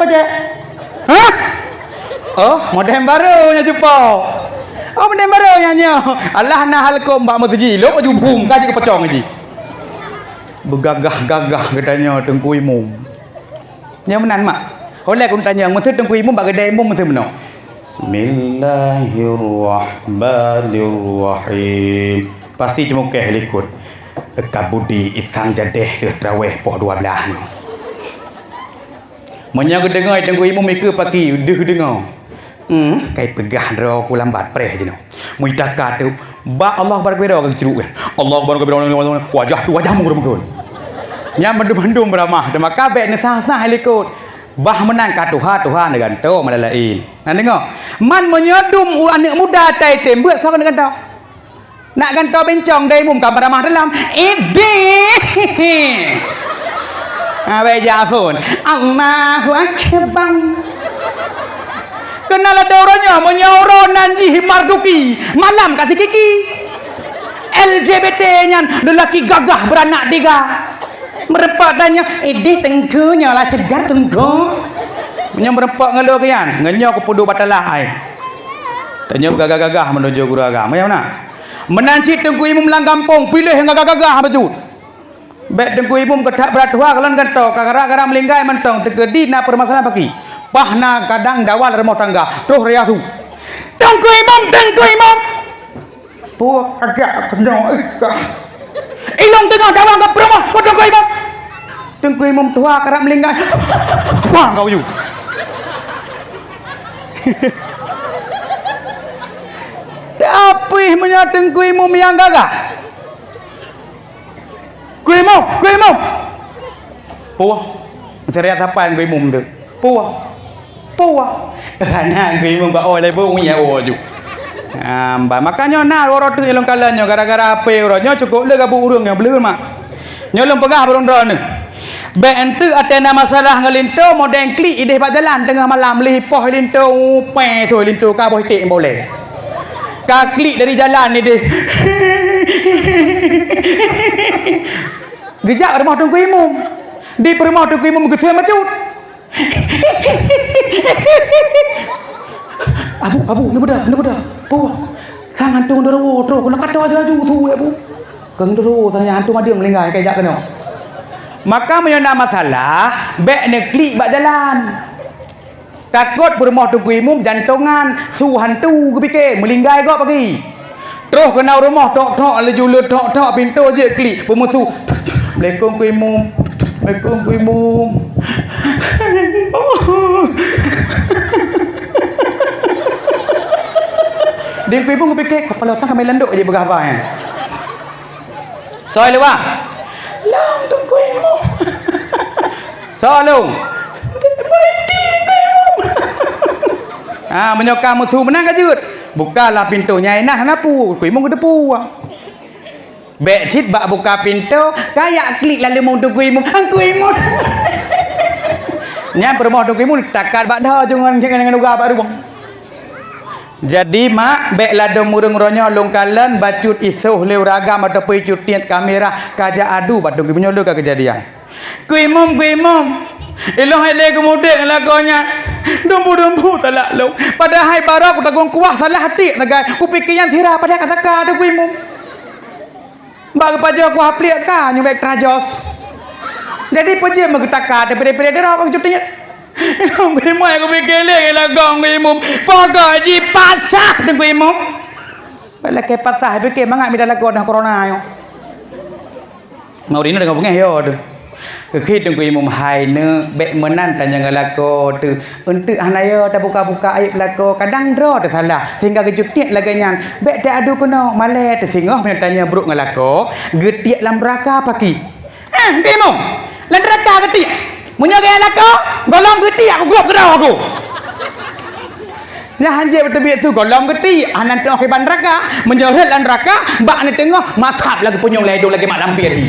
pajak. Hah? Oh, model baru nyang cupo. Oh, model baru nyang nyoe. Alah na halkom bak meuseujid, lhok baju bum ka jipeucong jih. Beugagah-gagah geutanyoe Teungku Imum. Nyoe meunan, mak. Oleh keu tanyong, meuseu Teungku Imum bak keudè imum meuseu meunoe. Bismillahirrahmanirrahim. Pasti teumukeh likot. Ka budi isang jadeh lheueh traweh poh dua blah nyoe. Meunyoe geudeungoe Teungku Imum ikeue paki, deuh geudeungoe. Hmm, kai peugah droe ku lambat preh jinoe. Meutaka teuh, bak Allah Akbar kabira ka geuceurok kan. Allah Akbar kabira, wajah tu wajah murem beutôi. Nyan mandum-mandum beramah, teuma ka bèk neusah-sah likot. Bah meunan ka tuha-tuha neugantoe malah laén. Nah deungoe, man meunyoe dum u aneuk muda tai tem beuet soe neugantoe. Nak gantoe bencong dai mum ka beramah dalam. Ideh. Ha, baik jak phon. Allahu Akbar. Kenal ada orang nyoe, meunyoe uroe nan jih Marduki, malam ka sikiki. L G B T nyan lelaki gagah beranak tiga. Meureumpok tanyoe, ideh teungku nyoe lah segar teungku. Meunyoe meureumpok ngon lôn kian, ngon nyoe kupeuduek batalah ai. Tanyoe gagah-gagah meunurot guru agam, ya na? Meunan cit Teungku Imum lam gampông, piléh nyang gagah-gagah bacut. Bèk Teungku Imum keuthak brat tuha kalon gantoe, ka gara-gara meulinggai mantong teukeudi na peumasalahan paki. Pah na kadang dawal rumoh tangga, troh raya su. Teungku Imum, Teungku Imum! Puah agak keunoe ikah. Ilong teungoh dawal ka peurumoh, keu Teungku Imum. Teungku Imum tuha karab meulinggai. Puah kau yu. Tapi meunyoe Teungku Imum nyang gagah. Ku Imum, ku Imum. Puah. Meuseuria sapai ku Imum tu. Puah. Puah. Hana ku Imum ka oh lé bu nyan oh ju. Hamba, makanya na uroe tu ilong kalan nyoe gara-gara H P uroe nyoe cukup le gabu ureueng nyang bleu mak. Nyoe lôn peugah burung droeneuh. Bèk enteuk até na masalah ngon linto modeng klik ideh bak jalan teungoh malam lih poh linto upè soe linto ka boh iték boleh. Ka klik dari jalan ni deh. Geujak rumoh Teungku Imum. Di peurumoh Teungku Imum geusue macut. Abu, abu, ni beda, ni beda. Pu. Sang hantu ndeuro, troh keunoe kata aju-aju tu, Abu. Keu ndeuro sang hantu madeueng meulinggai ka jak keunoe. Maka meunyoe na masalah, bèk neuklik bak jalan. Takot peurumoh Teungku Imum jantongan, su hantu geupike, meulinggai gob pagi. Troh keunoe rumoh tok-tok laju le tok-tok pintoe jeuet klik, peumusu. Assalamualaikum Ku Imum. Assalamualaikum Ku Imum. Di Ku Imum geupike, kapala sang kami landok aja peugah haba nyan. Soe luwa? Lôn Teungku Imum. Soe lôn? Dek Baiti Teungku Imum. Ha, meunyoe ka meusu meunan ka jeuet. Bukalah pintoe nyang inah hana pu, Teungku Imum geuteupeue. Bèk cit bak buka pintoe, kayak klik lalu mong Teungku Imum. Teungku Imum. Nyan peurumoh Teungku Imum takat bak dha jeuet ngon, ngon, ngon uga bak rumoh. Jadi, mak, bèk ladôm ureueng uroe nyoe lôn kalon bacut isoh lé ureueng agam ataupun icut tiet kamera ka jak adu bak Teungku Imum nyoe lé ka keujadian. Ku Imum, Ku Imum, ilôn hai lé geumudek ngon lakoe nyan. Dumbu-dumbu salah lôn. Padahai baroe kutagong kuah salah até sagai. Kupike nyan sira padahai ka saka Teungku Imum. Bak geupajoh kuah pliek ka nyoe bèk terajos. Jadi peue jeuet meugeutaka teuh pire-pire droe bak cut tiet. Teungku Imum, aku pikir lé lakoe Teungku Imum. Pokok jih pasah Teungku Imum. Bèk lakèe pasah, pikir mangat mida lakoe dah corona nyoe. Mau dina deungoe beungèh yo tu. Keukhit Teungku Imum, hai neuk, bèk meunan tanyoe ngon lakoe teuh. Eunteuk hana yo tabuka-buka aéb lakoe, kadang droe teusalah sehingga geujukét lagèe nyan. Bèk teuadu keunoe, malèe teusingoh meunyoe tanyoe brok ngon lakoe, geutiek lam neuraka paki. Eh, Teungku Imum, lam neuraka geutiek. Meunyoe gaya lakoe, gohlom geutiek, aku gob keudroe aku. Nyan hanjeuet beuteubiet su gohlom geutiek, hana teuoh kiban neuraka. Meunyoe rhot lam neuraka, bak aneuk teungoh, masab lagèe punyueng lam idông lagèe mak lampir hi.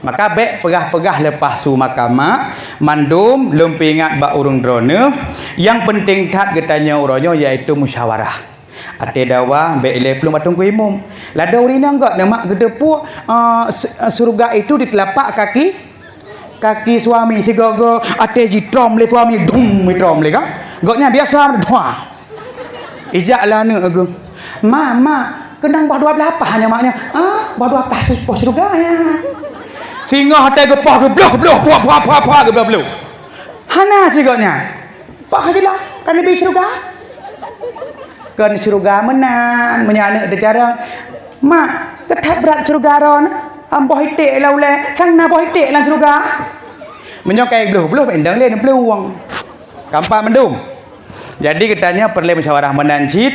Maka bèk peugah-peugah leupah su maka mak, mandum lôn peuingat bak ureueng droeneuh, nyang peunteng that geutanyoe uroe nyoe yaitu musyawarah. Até dawa bèk ilèe plueng bak Teungku Imum. Ladôm ureueng inong gèt neuh mak geuteupeue, eh, su-, eh, syeuruga itu di teulapak kaki, kaki suami sigoe-goe até jitrom lé suami, dum jitrom lé ka. Gobnyan biasa dua. Ijak lé aneuk geuh. "Ma, ma, keunong boh dua blaih paih nyoe mak nyoe." "Ah, boh dua paih su-, boh syeuruga nyan." Singoh até geupoh geubloh-bloh, puah, puah, puah, puah, geubloh-bloh. Hana sigoe nyan. Paih jeulaih, kan leubeh syeuruga. Kon syeuruga meunan, meunyoe aneuk teucarông, "Mak, keu that brat syeuruga droeneuh, am boh iték lam ulèe, sang na boh iték lam syeuruga." Meunyoe ka ibloh-bloh, bèk indong lé neuplueng. Ka pat mandum. Jadi geutanyoe peureulèe musyawarah meunan cit.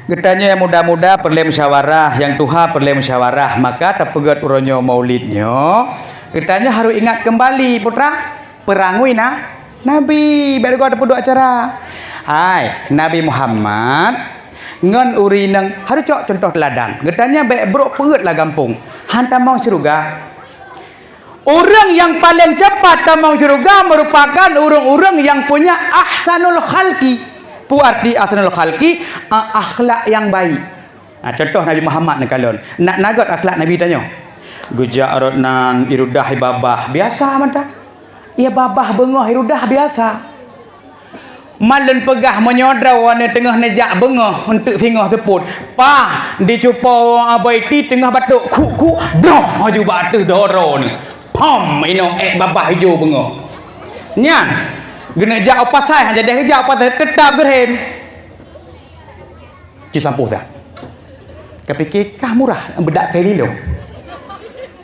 Geutanyoe nyang muda-muda peureulèe musyawarah, nyang tuha peureulèe musyawarah. Maka tapeugèt uroe nyoe Maulid nyoe, geutanyoe harôh ingat keumbali, putra. Peurangui na, Nabi, bèk rugoe teupeuduek acara. Hai, Nabi Muhammad ngon ureueng inong harôh cok cuntoh teuladan. Geutanyoe bèk brok peuet lam gampông, han tamong syeuruga. Ureueng nyang paleng cepat tamong syeuruga meurupakan ureueng-ureueng nyang punya ahsanul khalqi. Peue arti ahsanul khalqi? A-, akhlak nyang baik. Nah, cuntoh Nabi Muhammad neukalon. Na, na gèt akhlak Nabi tanyoe. Geujak rot nan irudah ibabah, biasa mantong. Ibabah beungoh irudah biasa. Man lôn peugah meunyoe droeneuh teungoh neujak beungoh eunteuk singoh seupôt, paih dicupo Abaiti teungoh batok khuk-khuk, bloh laju bak ateueh doro nyoe. Pom, inoe ék babah ijo beungoh. Nyan, geuneuk jak u pasai, han jadeh geujak u pasai, teutap geurhem. Ci sampôh that. Kapike kah murah beudak keu lilong.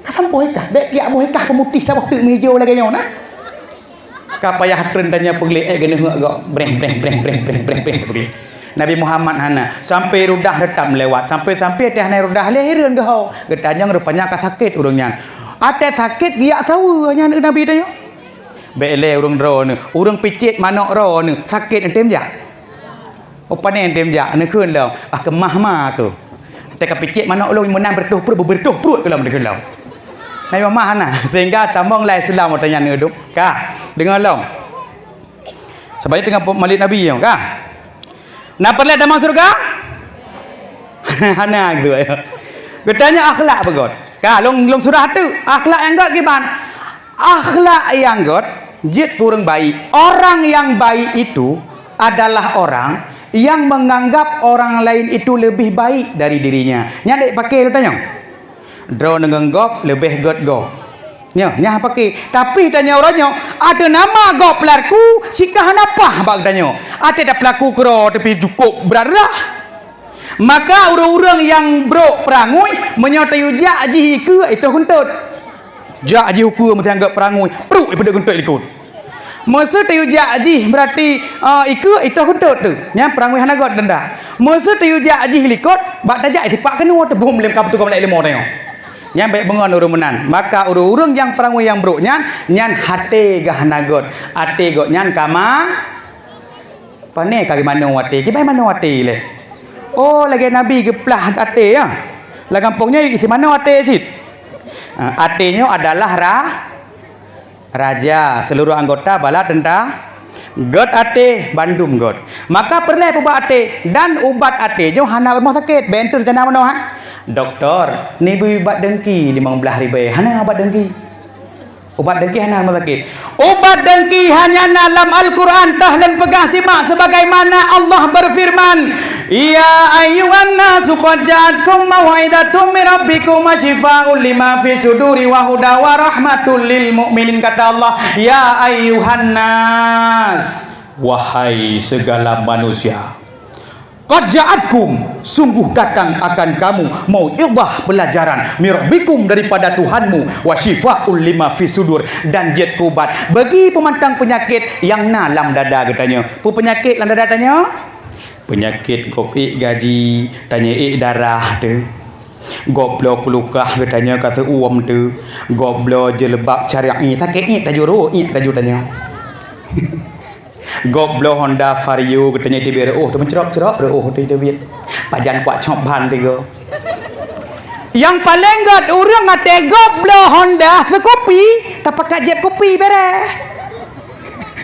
Ka sampôh ikah, bèk piak boh ikah peumutih saboh teuk meuijo lagèe nyoe nah. Ka payah treun tanyoe peugleh, ék geuneuheuek gob, breh, breh, breh, breh, breh, breh, breh, peugleh. Nabi Muhammad hana, sampoe rudah teutap meulewat, sampoe-sampoe teuh hana rudah lé hireuen geuho. Geutanyong rupanya ka sakét ureueng nyan. Até sakét geujak saweue nyan Nabi tanyoe. Bèk lé ureueng droeneuh, ureueng picét manok droeneuh, sakét neutem jak. Oh, pane tem jak, neukheun lom, ah, keumah ma aku. Teuka picit manok lôn meunan beureutoh pruet, beureutoh pruet keu lôn neukheun lom. Hai mama hana, sehingga tamong lam Islam watèe nyan neudok. Ka, deungoe lom. Sabab teungoh Maulid Nabi nyoe, ka. Na peureulèe tamong syeuruga? Hana gitu. Geutanyoe akhlak beugöt. Ka, lôn, lôn surah tu, akhlak nyang göt kiban. Akhlak nyang göt jeuet keu ureueng baik. Orang yang baik itu adalah orang yang menganggap orang lain itu lebih baik dari dirinya. Nyan dek paké lôn tanyong. Droeneuh ngon gob leubeh göt gob. Nyoe, nyan paké. Tapi tanyoe uroe nyoe, ateueh nama gob peulaku, sikah hana paih bak geutanyoe. Até tapeulaku keudroe tapi cukôp brat reulah. Maka ureueng-ureueng nyang brok peurangui, meunyoe tayue jak jih ikeue, itoh geuntot. Jak jih ukeue meusiang göt peurangui, pruet ipeudeuh geuntot likot. Meuseu tayue jak jih, beurati, eh, ikeue, itoh geuntot teuh. Nyan peurangui hana göt denda. Meuseu tayue jak jih likot, bak tajak sipak keunoe teuh bom lé ka beutôi gob lé leumo tanyoe. Nyan bèk beungon ureueng meunan. Maka ureueng-ureueng nyang peurangui nyang brok nyan, nyan até geuh hana göt. Até gobnyan ka ma Pane ka geumanoe até, kiban manoe até lé. Oh, lagèe Nabi geuplah até, ya. Lam gampông nyoe isi manoe até cit. Ah, até nyoe adalah ra-, raja, seluruh anggota bala tentara. Göt até, bandum göt. Maka peureulèe peubat até, dan ubat até nyoe hana beumeuh sakét. Bèk enteuk rencana manoe, ha? Doktor, neubri ubat dengki limong blaih ribèe. Hana ubat dengki. Ubat dengki hana lam sakét. Ubat dengki hanya na lam Al-Quran, tah lôn peugah simak sebagaimana Allah berfirman, "Ya ayyuhan nasu qad ja'atkum mau'izatum mir rabbikum wa syifaa'ul lima fi suduri wa huda wa rahmatul lil mu'minin," kata Allah, "Ya ayyuhan nas, wahai segala manusia." "Qad ja'atkum, sungguh datang akan kamu, mau'izah, pelajaran, mir rabbikum, daripada Tuhanmu, wa syifaa'ul lima fi sudur, dan jeuet keu ubat bagi peumantang peunyakét nyang na lam dada geutanyoe." Peue peunyakét lam dada tanyoe? Peunyakét gob ék gaji, tanyoe ék darah teuh. Gob bloe peulukah geutanyoe ka seu-uem teuh. Gob bloe jilbab syar'i, sakét ék tajurô, ék taju tanyoe. Gob bloe Honda Vario geutanyoe teubiet reuôh, teuh meucrok-crok reuôh teuh teubiet. Pajan kuat cok ban tiga. Nyang paleng gét ureuëng até gob bloe Honda seukupi, tapakat jieb kupi bereh.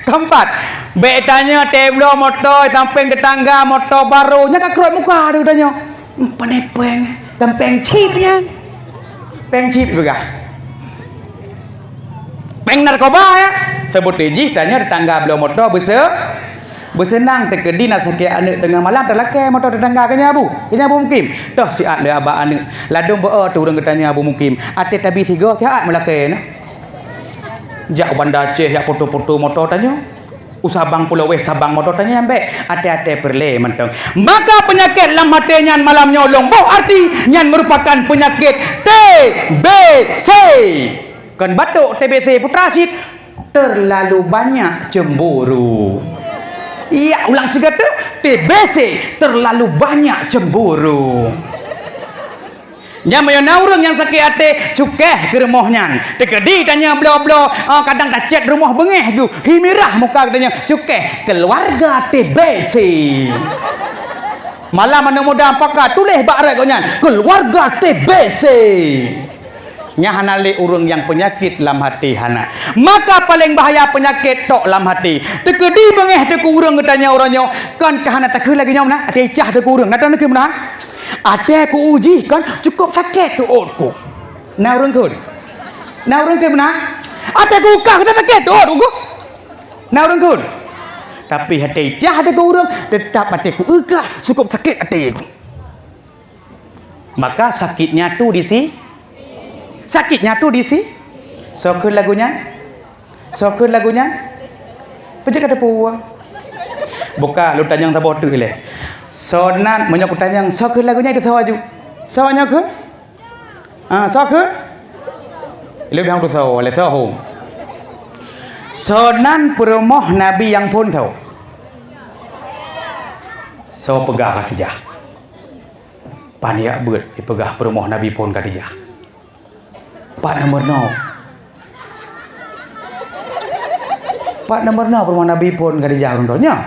Keumpat, bék tanyoe até bloe moto sampéng teutangga moto barô, nyan ka krot muka teuh tanyoe. Pane péng, kan péng chip nyan. Péng chip peugah. Péng narkoba ya. Seubut jih tanyoe teutangga bloe moto beuse-, beuseunang teukeudi na sakét aneuëk teungoh malam talakée moto teutangga keu nyan Abu. Keu nyan Abu Mukim. Toh siat lé abah aneuëk. Ladôm beu-o teuh ureuëng geutanyoe Abu Mukim. Até tabi sigoe siat meulakée na. Jak u Banda Aceh jak foto-foto moto tanyoe. U Sabang Pulo Weh Sabang moto tanyoe bék, até-até peureulée mantong. Maka peunyakét lam até nyan malam nyoe lôn boh arti nyan meurupakan peunyakét T B C. Kon batuk T B C putra cit, terlalu banyak cemburu. Ya, ulang sigoe teuk, T B C, terlalu banyak cemburu. Nyan meunyoe na ureuëng nyang sakét até, cukéh keu rumoh nyan. Teukeudi tanyoe bloe-bloe, ah, kadang tacét rumoh beungéh geuh, hi mirah muka geutanyoe, cukéh keuluwarga T B C. Malam aneuëk muda pakat tuléh bak rot gobnyan, keuluwarga T B C. Nyan hana lé ureuëng nyang peunyakét lam até hana. Maka paleng bahaya peunyakét tok lam até. Teukeudi beungéh teuh keu ureuëng geutanyoe uroe nyoe, kon ka hana takheun lagée nyoe meunan, até cah teuh keu ureuëng, na takheun meunan. Até ku uji kon cukup sakét teuôt ku. Na ureuëng kheun? Na ureuëng kheun meunan? Até ku kah ka sakét teuôt ku. Na ureuëng kheun? Tapi até cah teuh keu ureuëng, teutap até ku kah cukup sakét até ku. Maka sakitnya tu di si-, sakitnya tu di si-, soe kheun lagu nyan? Soe kheun lagu nyan? Peue jeuet ka teupeue? Buka lôn tanyong saboh teuk ilée. Soe nan meunyoe kutanyong soe kheun lagu nyan, itu soe aju. Soe nyoe kheun? Ah, soe kheun? Ilée biang tu soe, lé soe ho. Soe nan peurumoh Nabi nyang phon soe? Soe peugah Khadijah? Pan jak beuet ipeugah peurumoh Nabi phon Khadijah. Pat nomor noe? Pat nomor noe peurumoh Nabi phon Khadijah ureuëng droeneuh?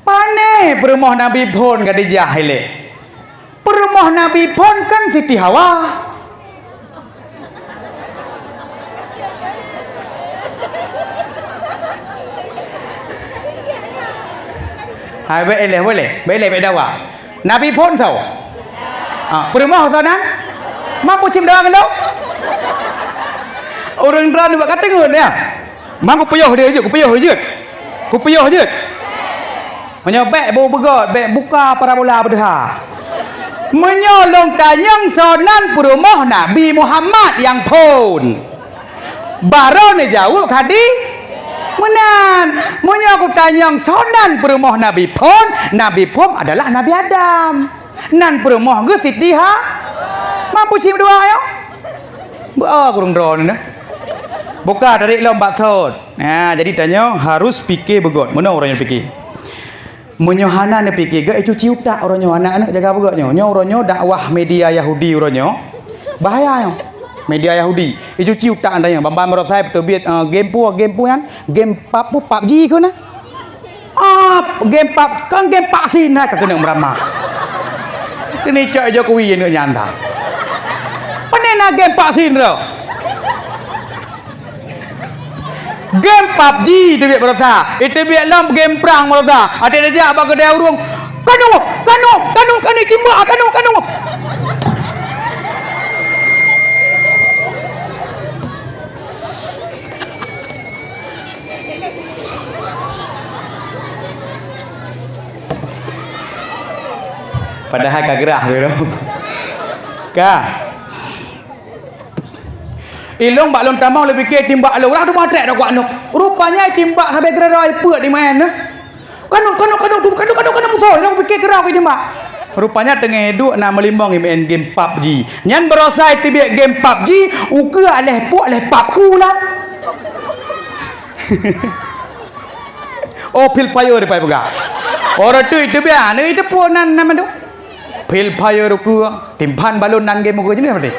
Pane peurumoh Nabi phon Khadijah ilée? Peurumoh Nabi phon kan Siti Hawa. Hai, bék ilée, boleh? Bék ilée, bék dawa. Nabi phon soe? Ha, peurumoh soe nan? Mampu cim dawa ngon lôn? Ureuëng droeneuh bak ka teungeut ya. Mang kupiôh dia jeuet, kupiôh jeuet. Kupiôh jeuet. Meunyoe bék beu beugôt, bék buka parabola beudeuha. Meunyoe lôn tanyong soe nan peurumoh Nabi Muhammad nyang phon, barô neujaweueb Khadi-, meunan. Meunyoe kutanyong soe nan peurumoh Nabi phon, Nabi phon adalah Nabi Adam. Nan peurumoh geuh Siti Ha-, mampu cit dua nyoe? Beu-o ureuëng droeneuh. Buka tarék lom bak sot. Nah, jadi tanyoe harus pike beugôt. Meunoe ureuëng nyang pike. Meunyoe hana neupike, geuh icuci utak uroe nyoe, aneuk-aneuk jaga beugôt nyoe. Nyoe uroe nyoe dakwah media Yahudi uroe nyoe. Bahaya nyoe. Media Yahudi. Icuci utak tanyoe. Ban-ban meurasai peuteubiet, eh, game pu, game pu nyan. Game pub, pub G keu na. Ah, game pub, kan game vaksin hai ka keuneuk meuramah. Keuneuk cok Jokowi aneuk nyan dah. Pane na game vaksin tu? Game pub G teubiet baroesa, eh, teubiet lom game prang baroesa. Até tajak bak keudè ureuëng, "Kanu, kanu, kanu, kanu timbak, kanu, kanu." Padahai ka geurah tu. Ka. Ilong bak lôn tamong lôn pike timbak lôn. Rah teuma trek dak kuat nuk. Rupanya timbak sabe geura-geura peuet di main nah. Kanu, kanu, kanu, tu, kanu, kanu, kanu musoh. Dak pike geura ke timbak. Rupanya teungoh duek na meulimong main game pub G. Nyan beurasa teubiet game pub G, ukeue leh puak leh pub ku lah. Oh, Free Fire dipai peugah. Orang tu itu biar, ni itu pun nan nama tu. Free Fire ku, timpan balon nan game ku jenis apa ni?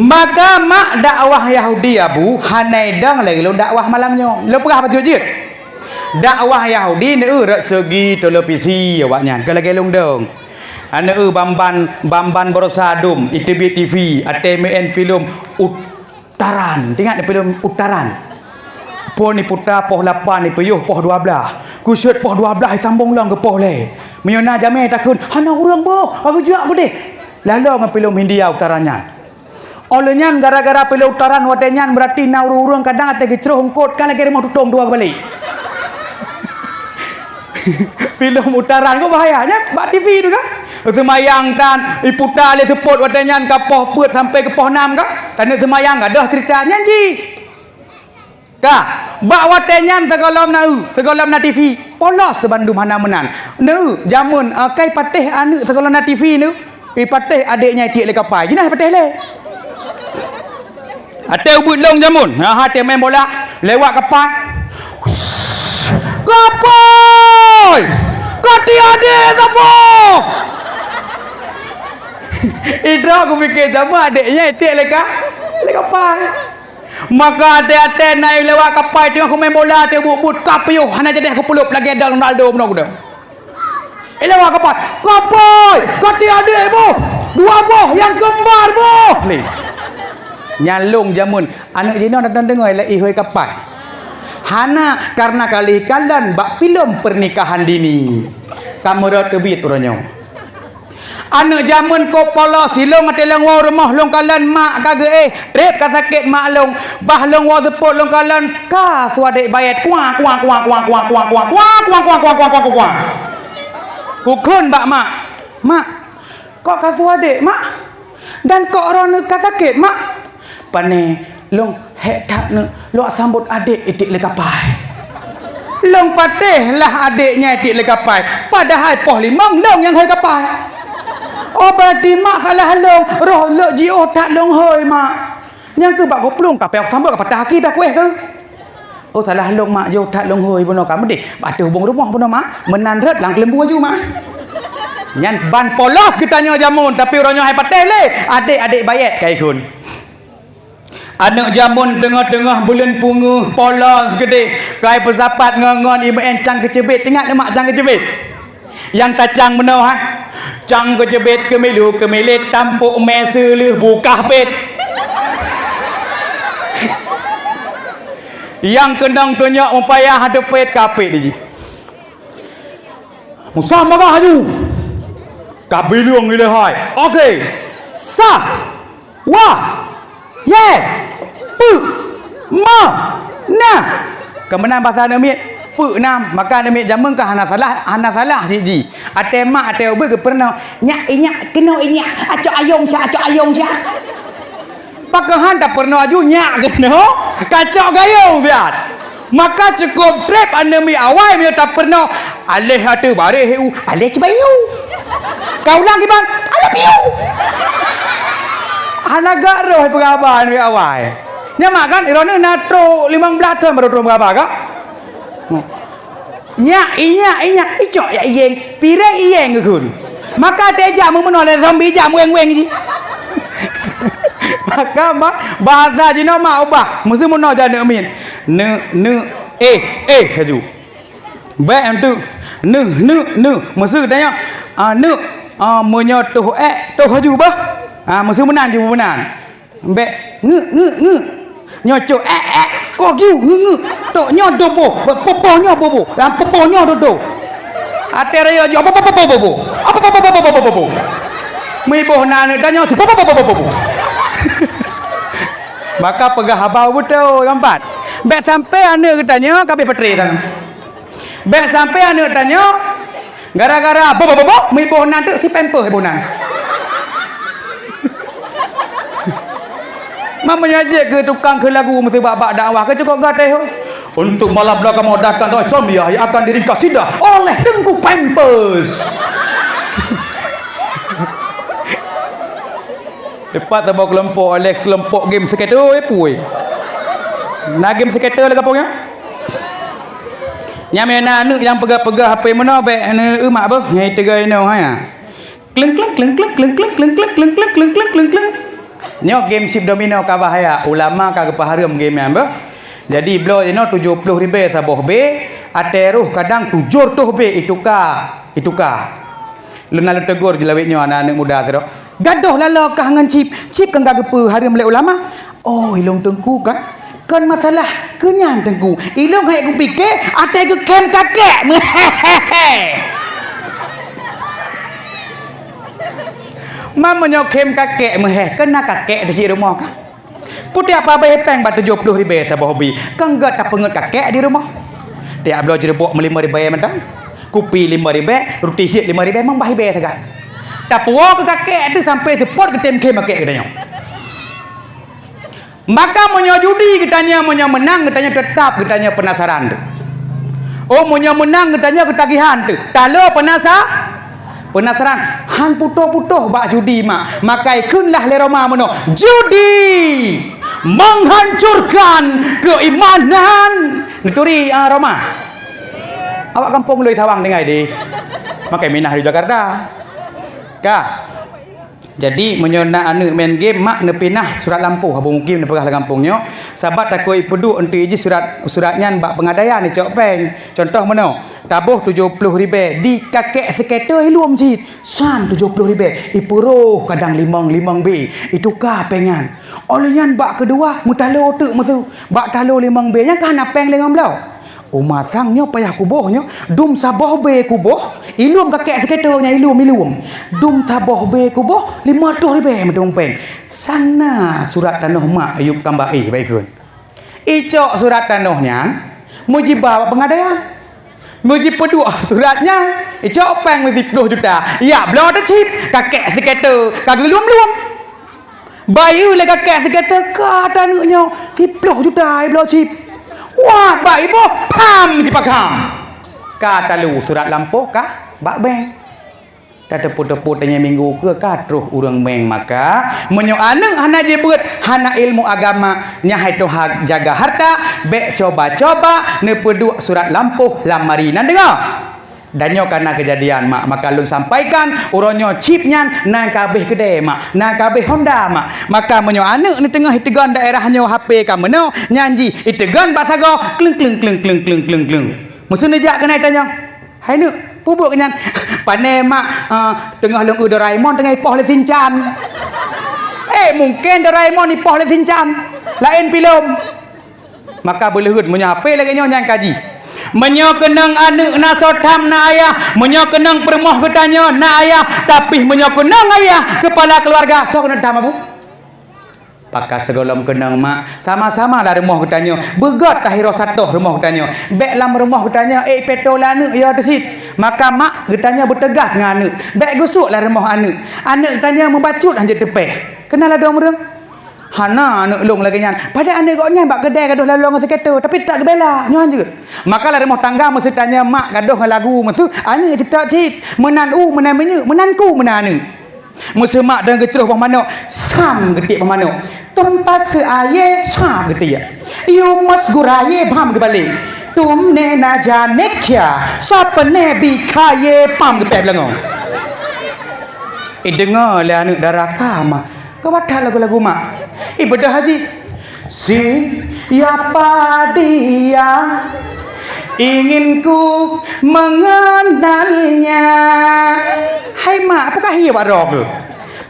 Maka mak dakwah Yahudi Abu hana idong lagi lôn dakwah malam nyoe. Lôn peugah bacut jeuet. Dakwah Yahudi neu rot segi televisi awaknyan ke lagée lôn dong. Aneuk bamban bamban beurasa dum, iteubiet T V, ateueh meu'en filem ut- Utaran, ingat filem Utaran? Poh ni puta, poh lapan ni piyôh, poh dua belas. Kuseuet poh dua belas sambong lom keu poh lhèe. Meunyoe na jamé takheun, hana ureueng boh, aku jak keudeh. Lalo ngon filem Hindia Utaran nyan. Óh lheueh nyan gara-gara filem Utaran watèe nyan beurati na ureueng-ureueng kadang até geucroh eungkot ka lagèe rumoh tutong dua geubalek. Filem Utaran kok bahaya nyan bak T V tu kan? Seumayang tan, iputa lé seupôt watèe nyan ka poh peuet sampai keu poh nam ka. Taneuk seumayang gadoh cerita nyan jih. Ka, bak watèe nyan sigohlom na eu, sigohlom na T V, polos teubandum hana meunan. Neu, jameun, ah, kai patéh aneuk sigohlom na T V neu. Ipatéh adék nyan itiek lé kapai. Jinoe ipatéh lé. Até ubit lôn jameun. Ha, ha, até main bola. Lewat kapai. Kapai! Kati adék sapo? Idroe kupike jameun adék nyan itiek lé ka-, lé kapai. Maka até-até na lewat kapai teungoh kumain bola, até buet-buet ka piôh hana jadeh kupeulob lagèe Ronaldo bunoe geuda. Ilewat kapai, kapai, kati adék boh, dua boh nyang keumbar boh. Lé. Nyan lôn jameun, aneuk jinoe datang deungoe lé ihôi kapai. Hana, karena ka lheueh kalon bak filem pernikahan dini. Ka meurot teubiet uroe nyoe. Aneuk jameun kok polos, ilôn até lôn woe rumoh lôn kalon mak ka geuéh. Trép ka sakét mak lôn, bah lôn woe seupôt lôn kalon ka su adék baiet kuah, kuah, kuah. Kukheun bak mak, "Mak, kok ka su adék, Mak? Dan kok droeneuh ka sakét, Mak?" "Pané, lôn hék that neuk lôn sambot adék itiek lé kapai." Lôn patéh lah adék nyan itiek lé kapai, padahai poh limong lôn nyang hôi kapai. Oh, berarti mak salah lôn, roh lôn jiôh that lôn hôi, Mak. Nyang keuh bak kuplueng kapai sambot ka patah aki dah kuéh keuh. Oh, salah lôn, Mak, jiôh that lôn hôi bunoe ka meudeh. Ateueh hubong rumoh bunoe, Mak. Meunan rot lam keuleumbu aju, Mak. Nyan ban polos geutanyoe jameun, tapi uroe nyoe hai patéh lé. Adék-adék baiet ka ikheun. Aneuk jameun teungoh-teungoh buleuen pungoh polos geudeh, kai peusapat ngon-ngon imeu'en cang keuceubet. Ingat neuh mak cang keuceubet? Nyang tacang meunoe, ha? Cang keuceubet, keumilu, keumilet, tampok mé seuleuh bukah pet. Nyang keunong tunyok mupayah teupet kapet jih. Musa magah aju. Ka bilueng ilée hai. Oke. Sa. Wa. Ye. Pu. Ma. Na. Keumeunang basa aneuk miet. Pu nam. Maka aneuk miet jameun ka hana salah, hana salah cit jih. Até mak, até ubit geupeurunoe. Nyak inyak, keunoe inyak. Acok ayong syak, acok ayong syak. Pakon han tapeurunoe aju nyak keunoe, kacok gayong siat. Maka cukôp trép aneuk miet awai meunyoe tapeurunoe, aléh ateueh bareh u, aléh cibayu. Ka ulang kiban, aléh piu. Hana gak roh peugah haba aneuk miet awai. Nyan mak kan, droeneuh na trok limong blaih thon barô trok peugah haba ka? Nyak, inyak, inyak, icok yak iyeng, pireng iyeng geukheun. Maka teuh jak meumeunoe lé zombie jak meuweng-weng jih. Maka ma-, bahasa jinoe mak ubah, meuseu meunoe jak neuk miet. Neuk, neuk, eh, eh, laju. Bèk enteuk. Neuh, neuk, neuh. Meuseu tanyong, ah, neuk, ah, meunyoe toh ék, toh laju bah. Ah, meuseu meunan ju meunan. Bèk ngeuk, ngeuk, ngeuk. Nyoe cok, ék, ék. Koh giu, ngeuk, ngeuk. Tok nyoe dobo. Popoh nyoe bobo. Lam popoh nyoe dodo. Até raya jok popoh, popoh, popoh, popoh. Apa, popoh, popoh, popoh, popoh. Meuiboh na aneuk tanyoe, popoh, popoh, popoh, popoh. Maka peugah haba beutôi, gampang. Bèk sampai aneuk geutanyoe ka abéh peutré tanyoe. Bèk sampai aneuk tanyoe gara-gara boh, boh, boh, boh, meuiboh nan teuk si pampers boh nan. Meunyoe jeuet keu tukang keu lagu meuseubak bak dakwah keu cukôp gatéh. Untuk malam belakangan datang dari Samiah yang akan diringkas indah oleh Teungku Pampers. Tepat saboh keulompok, oleh keulompok game skater, eh, pui. Na game skater lam gampông nyan? Nyan meunyoe na aneuk nyang peugah-peugah H P meunoe bèk neueu mak beuh, nyan teuga inoe, ha. Kleng, kleng, kleng, kleng. Nyoe game chip domino ka bahaya, ulama ka geupeuhareuem game nyan beuh. Jadi bloe inoe tujoh ploh ribèe saboh bèe, até roh kadang tujoh reutôh bèe ituka, ituka. Lôn na lôn teugor jilawét nyoe aneuk-aneuk muda sidroe. Gadôh laloe kah ngon chip, chip kan ka geupeuhareuem lé ulama. Oh, ilôn teungku kan? Kon masalah keu nyan teungku. Ilôn hana kupike até geukhém kakek. Meuhehe. Meunyoe khém kakek meuheh, kon na kakek di cit rumoh kah? Putéh apa bèe péng bak tujoh ploh ribèe saboh bi, kon gèt tapeungeut kakek di rumoh. Tiep bloe jeureubok meulimong ribèe mantong. Kupi limong ribèe, ruti hiet limong ribèe, meumbah ribèe sagai. Tapuwoe keu kakek teuh sampai seupôt geutem khém kakek geutanyoe. Maka meunyoe judi geutanyoe, meunyoe meunang geutanyoe, teutap geutanyoe peunasaran teuh. Oh, meunyoe meunang geutanyoe keutagihan teuh. Talo peunasa-, peunasaran. Han putôh-putôh bak judi mak. Maka ikheun lah lé Roma meunoe, "Judi menghancurkan keimanan." Neuturi, ah, Roma. Awak gampông lôn Sawang tinggai di. Maka minah di Jakarta. Ka. Jadi, meunyoe na aneuk main game, mak neupinah surat lampôh, Abu Mukim neupeugah lam gampông nyoe, sabat takot ipeuduek eunteuk jih surat, surat nyan bak peungadaian icok péng. Contoh meunoe, taboh tujoh ploh ribèe, di kakek skater ilôn cit, san tujoh ploh ribèe, ipeuroh kadang limong, limong bèe, ituka péng nyan. Óh lheueh nyan bak keudua, meutalo teuk meusu, bak talo limong bèe nyan ka hana péng lé ngon bloe. Uma sang nyoe payah kuboh nyoe, dum saboh bèe kuboh, ilôn kakek skater nyan ilôn, ilôn. Dum saboh bèe kuboh, limong reutôh ribèe meuteumèe péng. Sang na surat tanoh mak Ayub Tambaeh bak ikheun. Icok surat tanoh nyan, meujiba bak peungadaian. Meujipeuduek surat nyan, icok péng meusiploh juta. Yak bloe teuh chip, kakek skater ka geulom-lom. Bayeue lé kakek sigoe teuka taneuk nyoe siploh juta ibloe chip. Wah, bak iboh, pham, jipakham. Ka talu surat lampôh ka bak bank. Tateupeue-teupeue tanyoe minggu keue ka troh ureuëng bank maka, meunyoe aneuk hana jibeuet, hana ilmu agama, nyan hai tuha jaga harta, bék coba-coba neupeuduek surat lampôh lam mari. Nan deungoe? Dan nyoe ka na keujadian, mak. Maka lôn sampaikan, uroe nyoe chip nyan na ka abéh keudè, mak. Na ka abéh honda, mak. Maka meunyoe aneuk neuteungoh iteugon daerah nyoe H P ka meunoe, nyan jih iteugon bak sagoe, kleueng, kleueng, kleueng. Meuseu neujak keunan tanyoe, "Hai neuk, peue buet keunan?" "Pané, mak, eh, teungoh lôn eu Doraemon teungoh ipoh lé Shinchan." Eh, mungken Doraemon ipoh lé Shinchan. Laén filem. Maka beuleuheut meunyoe H P lagèe nyoe nyan ka jih. Meunyoe keunong aneuk na soe tham na ayah, meunyoe keunong peurumoh geutanyoe na ayah, tapi meunyoe keunong ayah keupala keuluwarga, soe keuneuk tham, Abu? Pakon sigohlom keunong, mak, sama-sama lam rumoh geutanyoe, beugöt tahiroe satoh rumoh geutanyoe. Bék lam rumoh geutanyoe ék peutô lé aneuk yo teusit. Maka mak geutanyoe beuteugas ngon aneuk, bék geusuk lam rumoh aneuk. Aneuk geutanyoe meubacut hanjeuet teupéh. Keunan ladôm ureuëng. Hana aneuk lôn lagèe nyan. Padahai aneuk gobnyan bak keudè gadôh laloe ngon sigoe teuh, tapi teutap geubela. Nyoe hanjeuet. Maka lam rumoh tangga meuseuti tanyoe mak gadôh ngon lagu meuseu aneuk ceutak cit. Meunan u, meunan minyeuk, meunan ku, meunan aneuk. Meuseu mak dang geucroh boh manok, sam geutiek boh manok. Tum paseue aye, sam geutiek. Yue mos guraye, bam geubalek. Tum ne na janek ya, sop ne bikaye, pam geupéh beulangong. Ideungoe lé aneuk dara ka ma. Ka watèe lagu-lagu mak. Ibeudôh haji. Siapa dia ingin ku mengenalnya. Hai mak, peue ka hié bak droe keuh?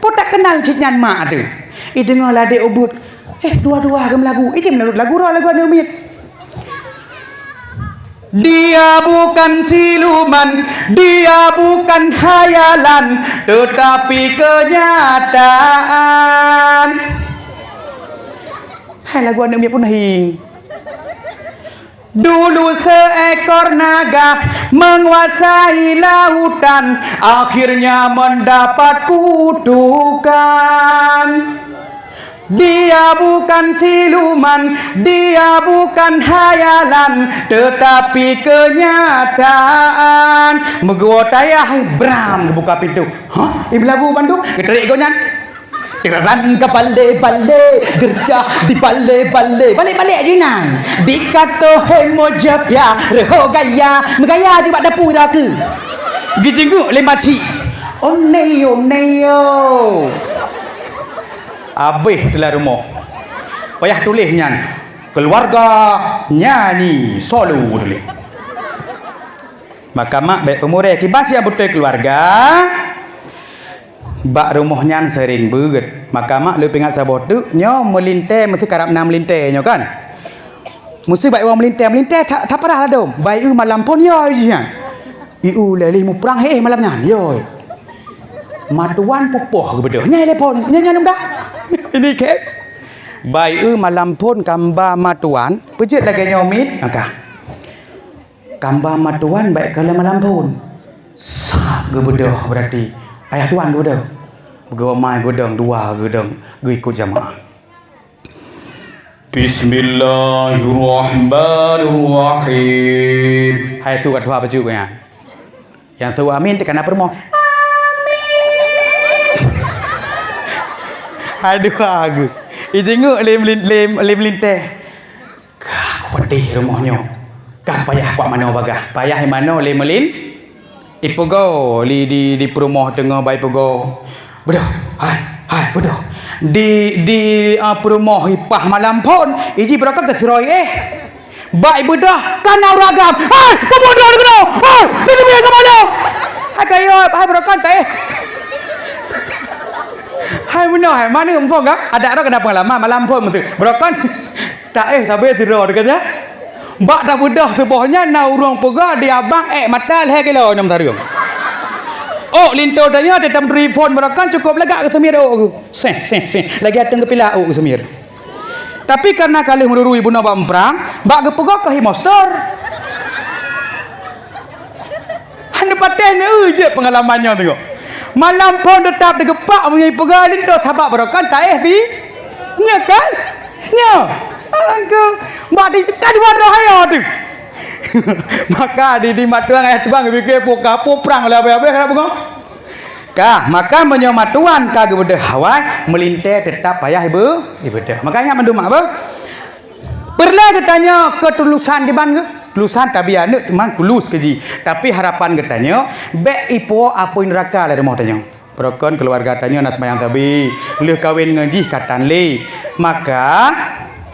Peue takeunal cit nyan mak teuh? Ideungoe ladek ubit. Eh, dua-dua geumeulagu. Ije meulagu lagu droe lagu aneuk miet. Dia bukan siluman, dia bukan khayalan, tetapi kenyataan. Hai lagu aneuk miet pun hing. Dulu seekor naga menguasai lautan, akhirnya mendapat kutukan. Dia bukan siluman, dia bukan hayalan, tetapi kenyataan. Meuguwoe tayah, bram, geubuka pintoe. Hah? Imeulabu bandum? Geutrek gobnyan. Iran ka balé-balé, geureuja di balé-balé. Balé-balé jinan. Dikatoe hemo jepia, reuho gaya. Meugaya di bak dapu ira keu. Geujingeuk lé maci. Oneyo, oneyo. Abéh teulah rumoh. Payah tuléh nyan. Keluarga nyanyi solo tuléh. Maka mak bèk peumureh. Kiban siat beutôi keuluwarga, bak rumoh nyan seuring beuet. Maka mak lôn peuingat saboh teuk, nyoe meulintèe, meusé karab na meulintèe nyoe kan. Meusé bak ureueng meulintèe, meulintèe that, that parah ladôm. Bai eu malam phôn yo jih nyan. Ieu lé lheuh muprang héh malam nyan, yo. Matuan pupoh geubeudôh. Nyan lé phôn, nyan, nyan dah. Ini ke. Bai eu malam phôn kamba matuan, peujeuet lagèe nyoe mit, maka. Kamba matuan bèk kalon malam phôn. Sat geubeudôh, berarti ayah tuan geubeudôh. Geuhomai geudong dua geudong geuikot jamaah. Bismillahirrahmanirrahim. Hai su ka tuha bacut nyan. Nyang su amin teuk kana peurumoh. Amin. Hai dua geuh. Ijingeuk lé melin-, lé, lé meulintèe. Ka kupeuteh rumoh nyoe. Ka payah kuat manoe bagah. Payah manoe lé meulin. Ipeugöt lé di, di peurumoh teungoh bai peugöt. Beudôh, hai, hai, beudôh. Di, di, ah, peurumoh ipah malam phôn, iji beurokon keu siroi, eh. Bak ibeudôh, ka na ureueng agam. Hai, kamoe droe keunoe. Hai, di leubeh kamoe droe. Hai, kayo, hai beurokon, taéh. Hai, meunoe, hai, maneum phôn, kan? Adak droe ka na peungalaman malam phôn meusti. Beurokon. Taéh sabe sidroe teuka nyan. Bak tabeudôh suboh nyan na ureueng peugah di abang ék mata lhèe kilo nyan meutareueng. Ôk linto tanyoe teutap turi phôn beurokon cukôp lagak geuseumier ôk geuh. Seh, seh, seh. Lagèe ateueng geupila ôk geuseumier. Tapi kareuna ka lheueh meururui bunoe bak muprang, bak geupeugah keu hi mostor. Hana patéh neueu jeuet peungalaman nyoe teungoh. Malam phôn teutap teugeupak meunyoe ipeugah linto sabab beurokon taéh pi. Nyoe kan? Nyoe. Engkau bak di ka dua droe haya tu. Maka di, di mat tuan ayah tuan geupike puka puprang lé abéh-abéh ka beungoh. Ka, maka meunyoe mat tuan ka geubeudôh awai, meulintèe teutap payah ibe-, ibeudôh. Maka ingat mandum mak beuh. Peureulèe geutanyoe keutulusan kiban geuh. Tulusan tabi aneuk teuma tulus keu jih. Tapi harapan geutanyoe bèk ipo apui neuraka lé rumoh tanyoe. Beurokon keuluwarga tanyoe na seumayang sabe, lheueh kawen ngon jih ka tan lé. Maka,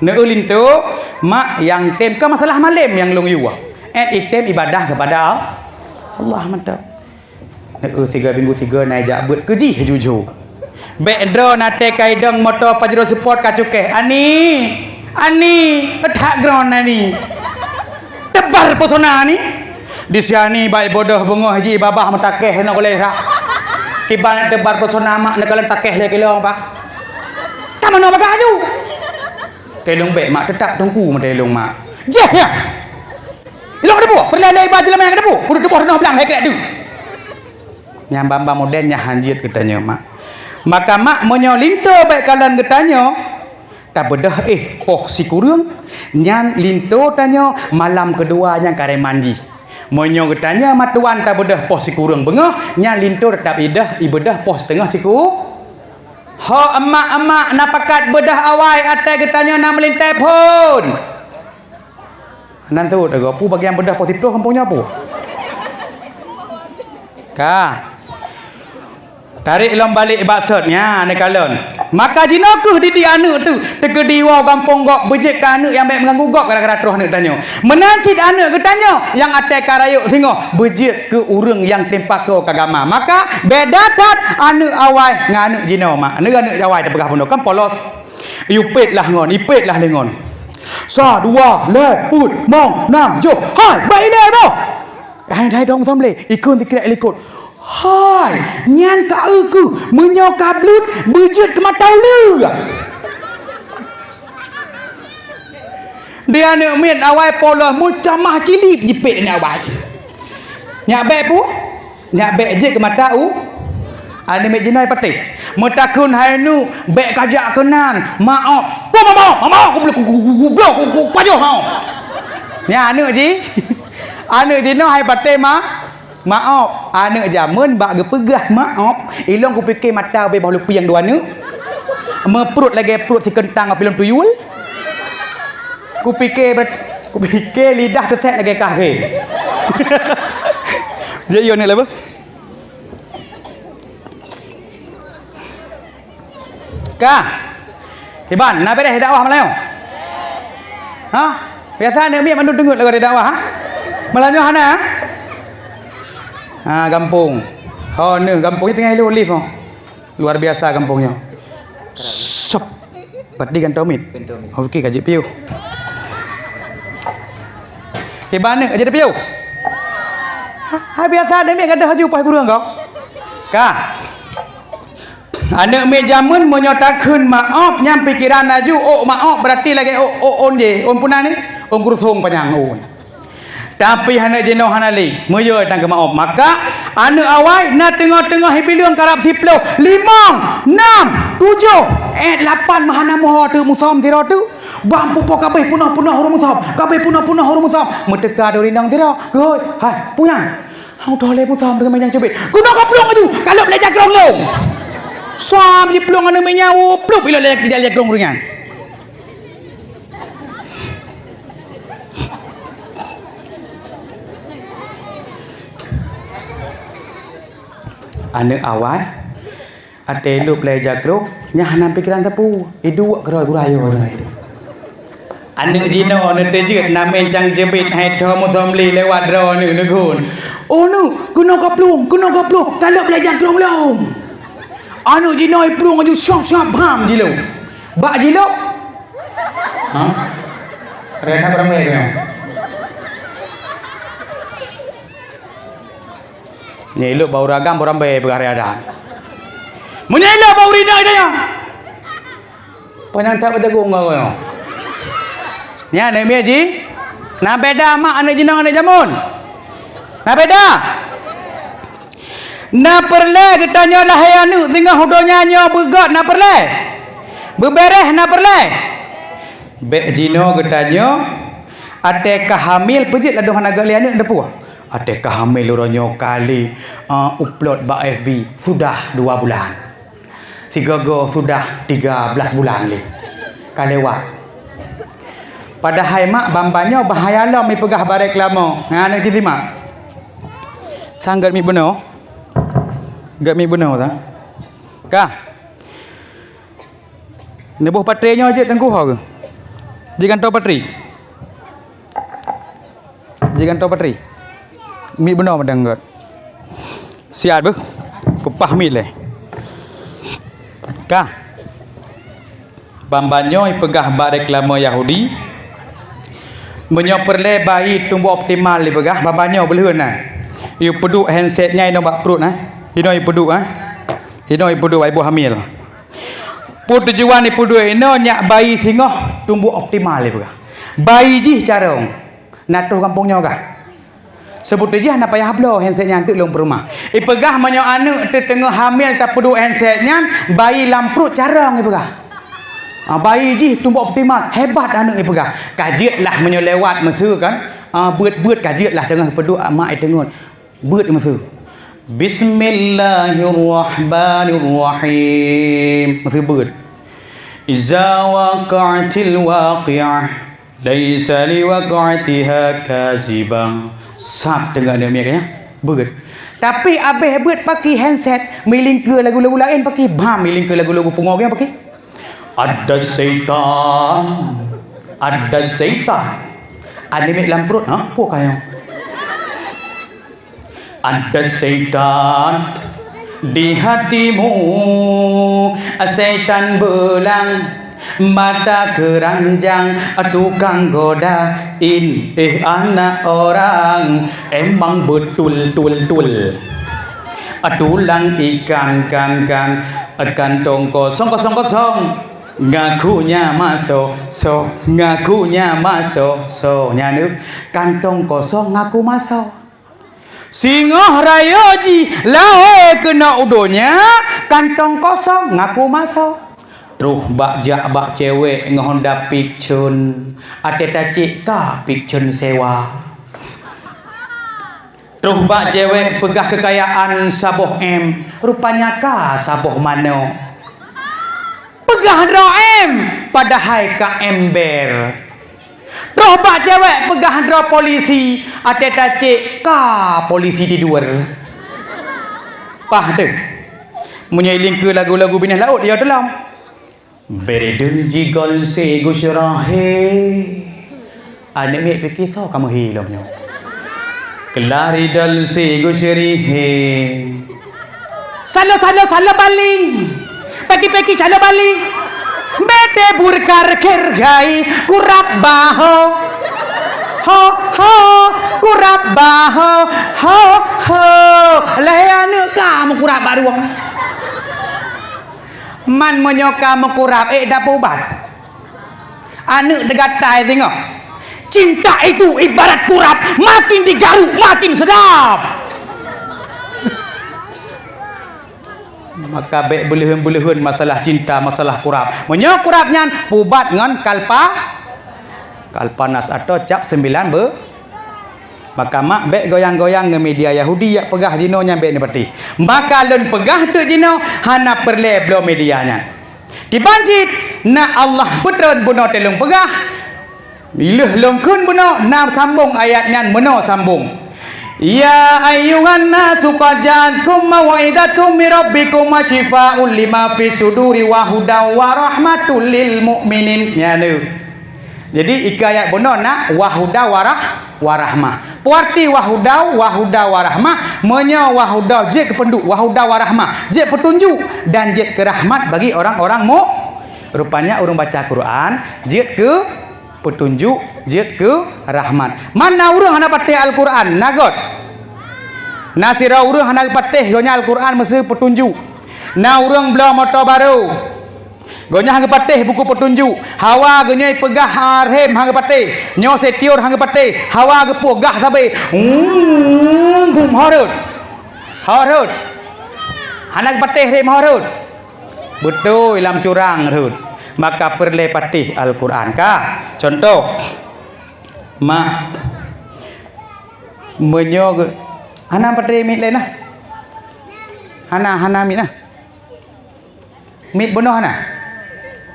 neueu linto, mak nyang tem ka masalah malem nyang lôn yue. Ét item ibadah kepada Allah mantap. Neueu sigoe minggu sigoe na jak beuet keu jih juju. Bèk droe na teuka idong moto Pajero Sport ka cukéh. Ani, ani, that droe ani. Tebar pesona ani. Di siani bai bodoh beungoh ji babah meutakeh nok goleh sa. Kiban tebar pesona mak neukalon takeh lé kilong pa. Ka manoe bagah aju. Telong bèk mak teutap teungku meutelong mak. Jeh ya. Ilong debu, peureulèe lé iba jeulama nyang debu. Kudu tuboh reunoh blang hèk tu. Nyang bamba moden nyang hanjeuet geutanyoe mak. Maka mak meunyoe linto bèk kalon geutanyoe, tabeudôh éh poh sikureueng, nyan linto tanyoe malam keudua nyan kareman jih. Meunyoe geutanyoe mat tuan tabeudôh poh sikureueng beungoh, nyan linto teutap ideh ibeudôh poh siteungoh siku. Ho emak-emak na pakat beudôh awai até geutanyoe na meulintèe phôn. Nan seuôt agoe, peue bagian beudôh poh siplôh gampông nyoe peue? Ka. Tarek lom balek bak sot nyan neukalon. Maka jinoe kheueh didik aneuk tu, teukeudi woe gampông gob beujeuet keu aneuk nyang bèk meuganggu gob gara-gara troh aneuk tanyoe. Meunan cit aneuk geutanyoe nyang até ka rayeuk singoh beujeuet keu ureueng nyang teumpako keu agama. Maka beda that aneuk awai ngon aneuk jinoe mak. Aneuk, aneuk awai teupeugah bunoe kan polos. Ipét lah ngon, ipét lah lé ngon. Sa, dua, lhèe, peuet, mong, nam, joh. Hai, bak ilèe boh. Hai, hai dong samlé, ikheun sikrek likot. Hai, nyan ka eu keuh, meunyoe ka bleuet, beujeuet keu mata uleue. Di aneuk miet awai polos meucamah cilip jipet aneuk awai. Nyak bèk pu? Nyak bèk jeuet keu mata u? Aneuk miet jinoe patéh. Meutakheun hai neuk, bèk kajak keunan. Maoh. Pu maoh, maoh, ku, ku, ku pajoh maoh. Nyan aneuk jih. Aneuk jinoe hai patéh ma. Maoh, aneuk jameun bak geupeugah maoh, ilong kupike mata ubé boh lupieng dua neuk. Meuprot lagèe prot si keuntang api lôn tuyul. Kupike bet-, kupike lidah teusek lagèe kah khe. Jeuet yo neuk lé beuh. Ka. Iban, na beres dakwah malam nyoe? Ha? Biasa aneuk miet mandum teungeut lagoe dakwah, ha? Malam nyoe hana, ha? Ha, gampông. Ho, neuh, gampông nyoe teungoh ilôn lift, ho. Luar biasa gampông nyoe. Sop. Pati gantoe miet. Gantoe miet. Oke, ka jeuet piôh. Iban aneuk ka jeuet piôh. Ha, ha, biasa aneuk miet gadoh laju poh gurèe kau. Ka. Aneuk miet jameun meunyoe takheun maoh, nyan pikeran laju, ôk maoh, berarti lagèe ôk, ôk ôn jéh, ôn peue nan nyan, ôn kurusông panyang ôn. Tapi aneuk jinoe hana lé, meuyue tan keu maoh. Maka, aneuk awai na teungoh-teungoh ibileueng karab siploh, limong, nam, tujoh, eh, lapan meuhana meuho teuk musöm sidroe teuk. Bang pupo kabeh peunoh-peunoh ureueng musöm, kabeh peunoh-peunoh ureueng musöm. Meuteuka duri inong sidroe, "Geuhôi, hai, peue nyan?" Hang toh lé musöm deungon manyang cubit. Keunoe ka plueng laju, kalop lé jakrong lom. Sam jiplueng aneuk miet nyan, plup ilop lé jakrong ureueng nyan. Aneuk awai, Até lop lé jakrok, nyan hana pikeran sapeue, iduek keudroe gurayô. Aneuk jinoe neuteujeuet namén cang jeubit hai tho musöm lé lewat droeneuh neugon. "Oh neuk, keunoe ka plueng, keunoe ka plueng, ka lop lé jakrok lom." Aneuk jinoe plueng laju siap-siap bham jilop. Bak jilop? Ha? Reda beurangkai keu nyoe. Nyan ilop bak ureueng agam, ureueng bèe peugah raya dan. Meunyoe ilop bak ureueng inong, idayah. Panyang that bajagong kau nyoe. Nyan aneuk miet jih. Na beda mak aneuk jinoe ngon aneuk jameun. Na beda. Na peureulèe geutanyoe lahé aneuk singoh u donya nyoe beugöt na peureulèe. Beubeureh na peureulèe. Bèk jinoe geutanyoe, até ka hamil peujeuet ladôm hana göt lé aneuk, na peue? Até ka hamil uroe nyoe kali, ah, upload bak F B, sudah dua bulan. Sigoe-goe sudah tiga belas bulan lé. Ka lewat. Padahai mak ban-ban nyoe bahaya lom ipeugah bak reklame. Nyan aneuk jih simak. Sang göt miet bunoe. Göt miet bunoe sang. Ka. Neuboh patri nyoe jeuet teungku ho keuh? Jigantoe patri. Jigantoe patri. Miet bunoe padang göt. Siat beuh. Peupah miet lé. Ka. Ban-ban nyoe ipeugah bak reklame Yahudi. Meunyoe peureulèe bayi tumbuh optimal ipeugah, ban-ban nyoe beuleuheun na. Ipeuduek handset nyan inoe bak pruet na. Inoe ipeuduek, ha. Inoe ipeuduek bak ibu hamil. Peue tujuan ipeuduek inoe nyak bayi singoh tumbuh optimal ipeugah. Bayi jih carông. Na troh gampông nyoe gah. Seubut jih hana payah bloe handset nyan teuk lôn peureumah. Ipeugah meunyoe aneuk teuteungoh hamil tapeuduek handset nyan, bayi lam pruet carông ipeugah. Ah, bayi jih tumbuh optimal, hebat aneuk ipeugah. Ka jeuet lah meunyoe lewat meuseu kan. Ah, beuet-beuet ka jeuet lah teungoh peuduek mak iteungeut. Beuet meuseu. Bismillahirrahmanirrahim. Meuseu beuet. Iza waqa'atil waqi'ah. Laisa liwaq'atiha kazibah. Sab teungoh aneuk miet nyan. Beuet. Tapi abéh beuet paké handset, meulingkeu lagu-lagu laén paké, bam meulingkeu lagu-lagu pungo nyan paké. Ada syaitan. Ada syaitan. Aneuk miet lam pruet, ha? Peue ka nyoe? Ada syaitan di hatimu, syaitan beulang, mata keranjang, tukang godain, eh, anak orang, emang betul, tul, tul. Tulang ikan, kan, kan, kantong kosong, kosong, kosong. Ngaku nya maso, so, ngaku nya maso, so, nyan deuh, kantong kosong ngaku maso. Singoh rayeuk jih lahé keunoe u donya, kantong kosong ngaku maso. Troh bak jak bak cewek ngon Honda Vixion, até tacék ka Vixion sewa. Troh bak cewek peugah keukayaan saboh M, rupanya ka saboh manok. Peugah droe M, padahai ka ember. Troh bak cewek peugah droe polisi, até tacék ka polisi tidur. Paih teuh. Meunyoe ilingkeue lagu-lagu binéh laôt, ya teulam. Beridun jigol si gusrohe. Aneuk miet pike soe kamoe hi lom nyoe. Kelari dol si gusrihe. Salo, salo, salo bali. Peki, peki, salo bali. Mete burkar kergai kurab baho. Ho, ho, kurab baho. Ho, ho. Lahé aneuk ka meukurab bak rueng. Man meunyoe ka meukurab, ék dapeubat. Aneuk teugatai singoh. Cinta itu ibarat kurab, makin digaruk, makin sedap. Maka bék beuleuheun-beuleuheun masalah cinta, masalah kurab. Meunyoe kurab nyan, pubat ngon kalpa, kalpanas atau cap sembilan be-, Maka mak bék goyang-goyang ngon media Yahudi jak peugah jinoe nyan bék neupatéh. Maka lôn peugah teuk jinoe hana peureulée bloe media nyan. Kiban cit na Allah peutreun bunoe teuh lôn peugah. Ileuh lôn kheun bunoe na sambong ayat nyan meunoe sambong. Ya ayyuhan nasu qad ja'atkum mau'izatum mir rabbikum wa syifaa'un lima fis suduri wa hudan wa rahmatul lil mu'minin. Nyan tu. Jadi, ika ayat bunoe na wahuda warah-, warahmah. Peue arti wahuda, wahuda warahmah? Meunyoe wahuda jeuet keu peunduek, wahuda warahmah, jeuet peutunjuk dan jeuet keu rahmat bagi orang-orang mu-, rupanya ureuëng baca Quran jeuet keu peutunjuk, jeuet keu rahmat. Mana ureuëng hana patéh Al-Quran? Na göt. Na sidroe ureuëng hana geupatéh gobnyan Al-Quran meuseu peutunjuk. Na ureuëng bloe moto barô. Gobnyan hana geupatéh buku peutunjuk. Hawa geunyoe peugah, ah, rhem hana geupatéh. Nyoe setior hana geupatéh. Hawa geupoh gah sabe. Hmm, bum, ho rhot. Ho rhot. Hana geupatéh rhem ho rhot. Beutôi lam curang rhot. Maka peureulée patéh Al-Quran ka. Contoh. Mak. Meunyoe ge-, hana patéh miet laén nah. Hana, hana miet nah. Miet bunoe hana?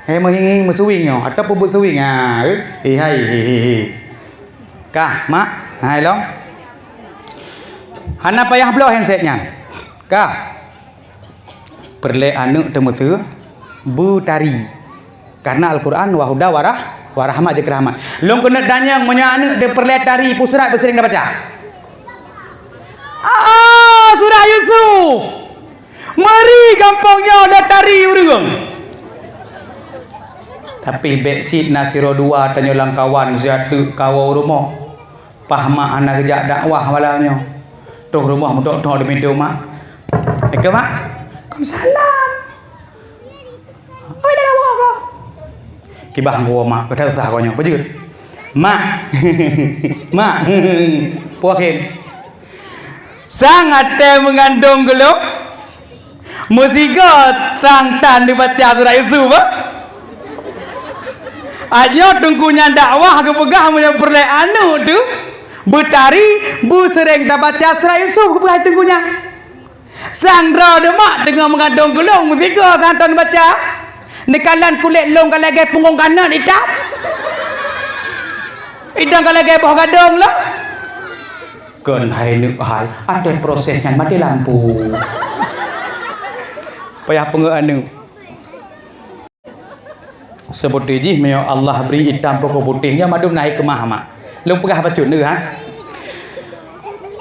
Hai meuhing-hing meusuwing nyoe, atawa peubuet suwing? Ha, eh, eh, hai, he, he, he. Kah, mak? Hai lom. Hana payah bloe handset nyan. Kah? Peureulée aneuk teuh meuseu beutari. Karena Al-Quran wahuda warah, warahmat jeuet keu rahmat. Lôn keuneuk tanyong meunyoe aneuk teuh peureulée tari, peue surat beuseuring tabaca? Ah, surah Yusuf. Meuri gampông nyoe lé tari ureuëng. Tapi bék cit na sidroe dua tanyoe lam kawan siat teuk kawoe u rumoh. Paih mak hana geujak dakwah malam nyoe. Troh rumoh meutok-tok dimidong mak. Assalamualaikum mak. Waalaikumsalam. Oi, dah kawoe ko. Kibah ngua mak, kata usah ko nyoe. Peujeuet. Mak. Mak. Puakim. Sang até meugandong geulok, meusigoe sang tan dibaca surat Yusuf, bah? Ajoe teungku nyan dakwah geupeugah meunyoe peureulée aneuk teuh beutari, beuseuring tabaca surat Yusuf geupeugah teungku nyan. Sang droe deuh mak teungoh meugandong geulok meusigoe sang tan baca. Neukalon kulét lông ka lagée punggong kanot itam. Idong ka lagée boh gadong lom. Kon hai neuk hai, até proses nyan maté lampu. Payah peungeuh aneuk. Seubeuti jih meunyoe Allah bri itam pokok putéh nyoe mandum na hikmah mak. Lôn peugah bacut neuh ha.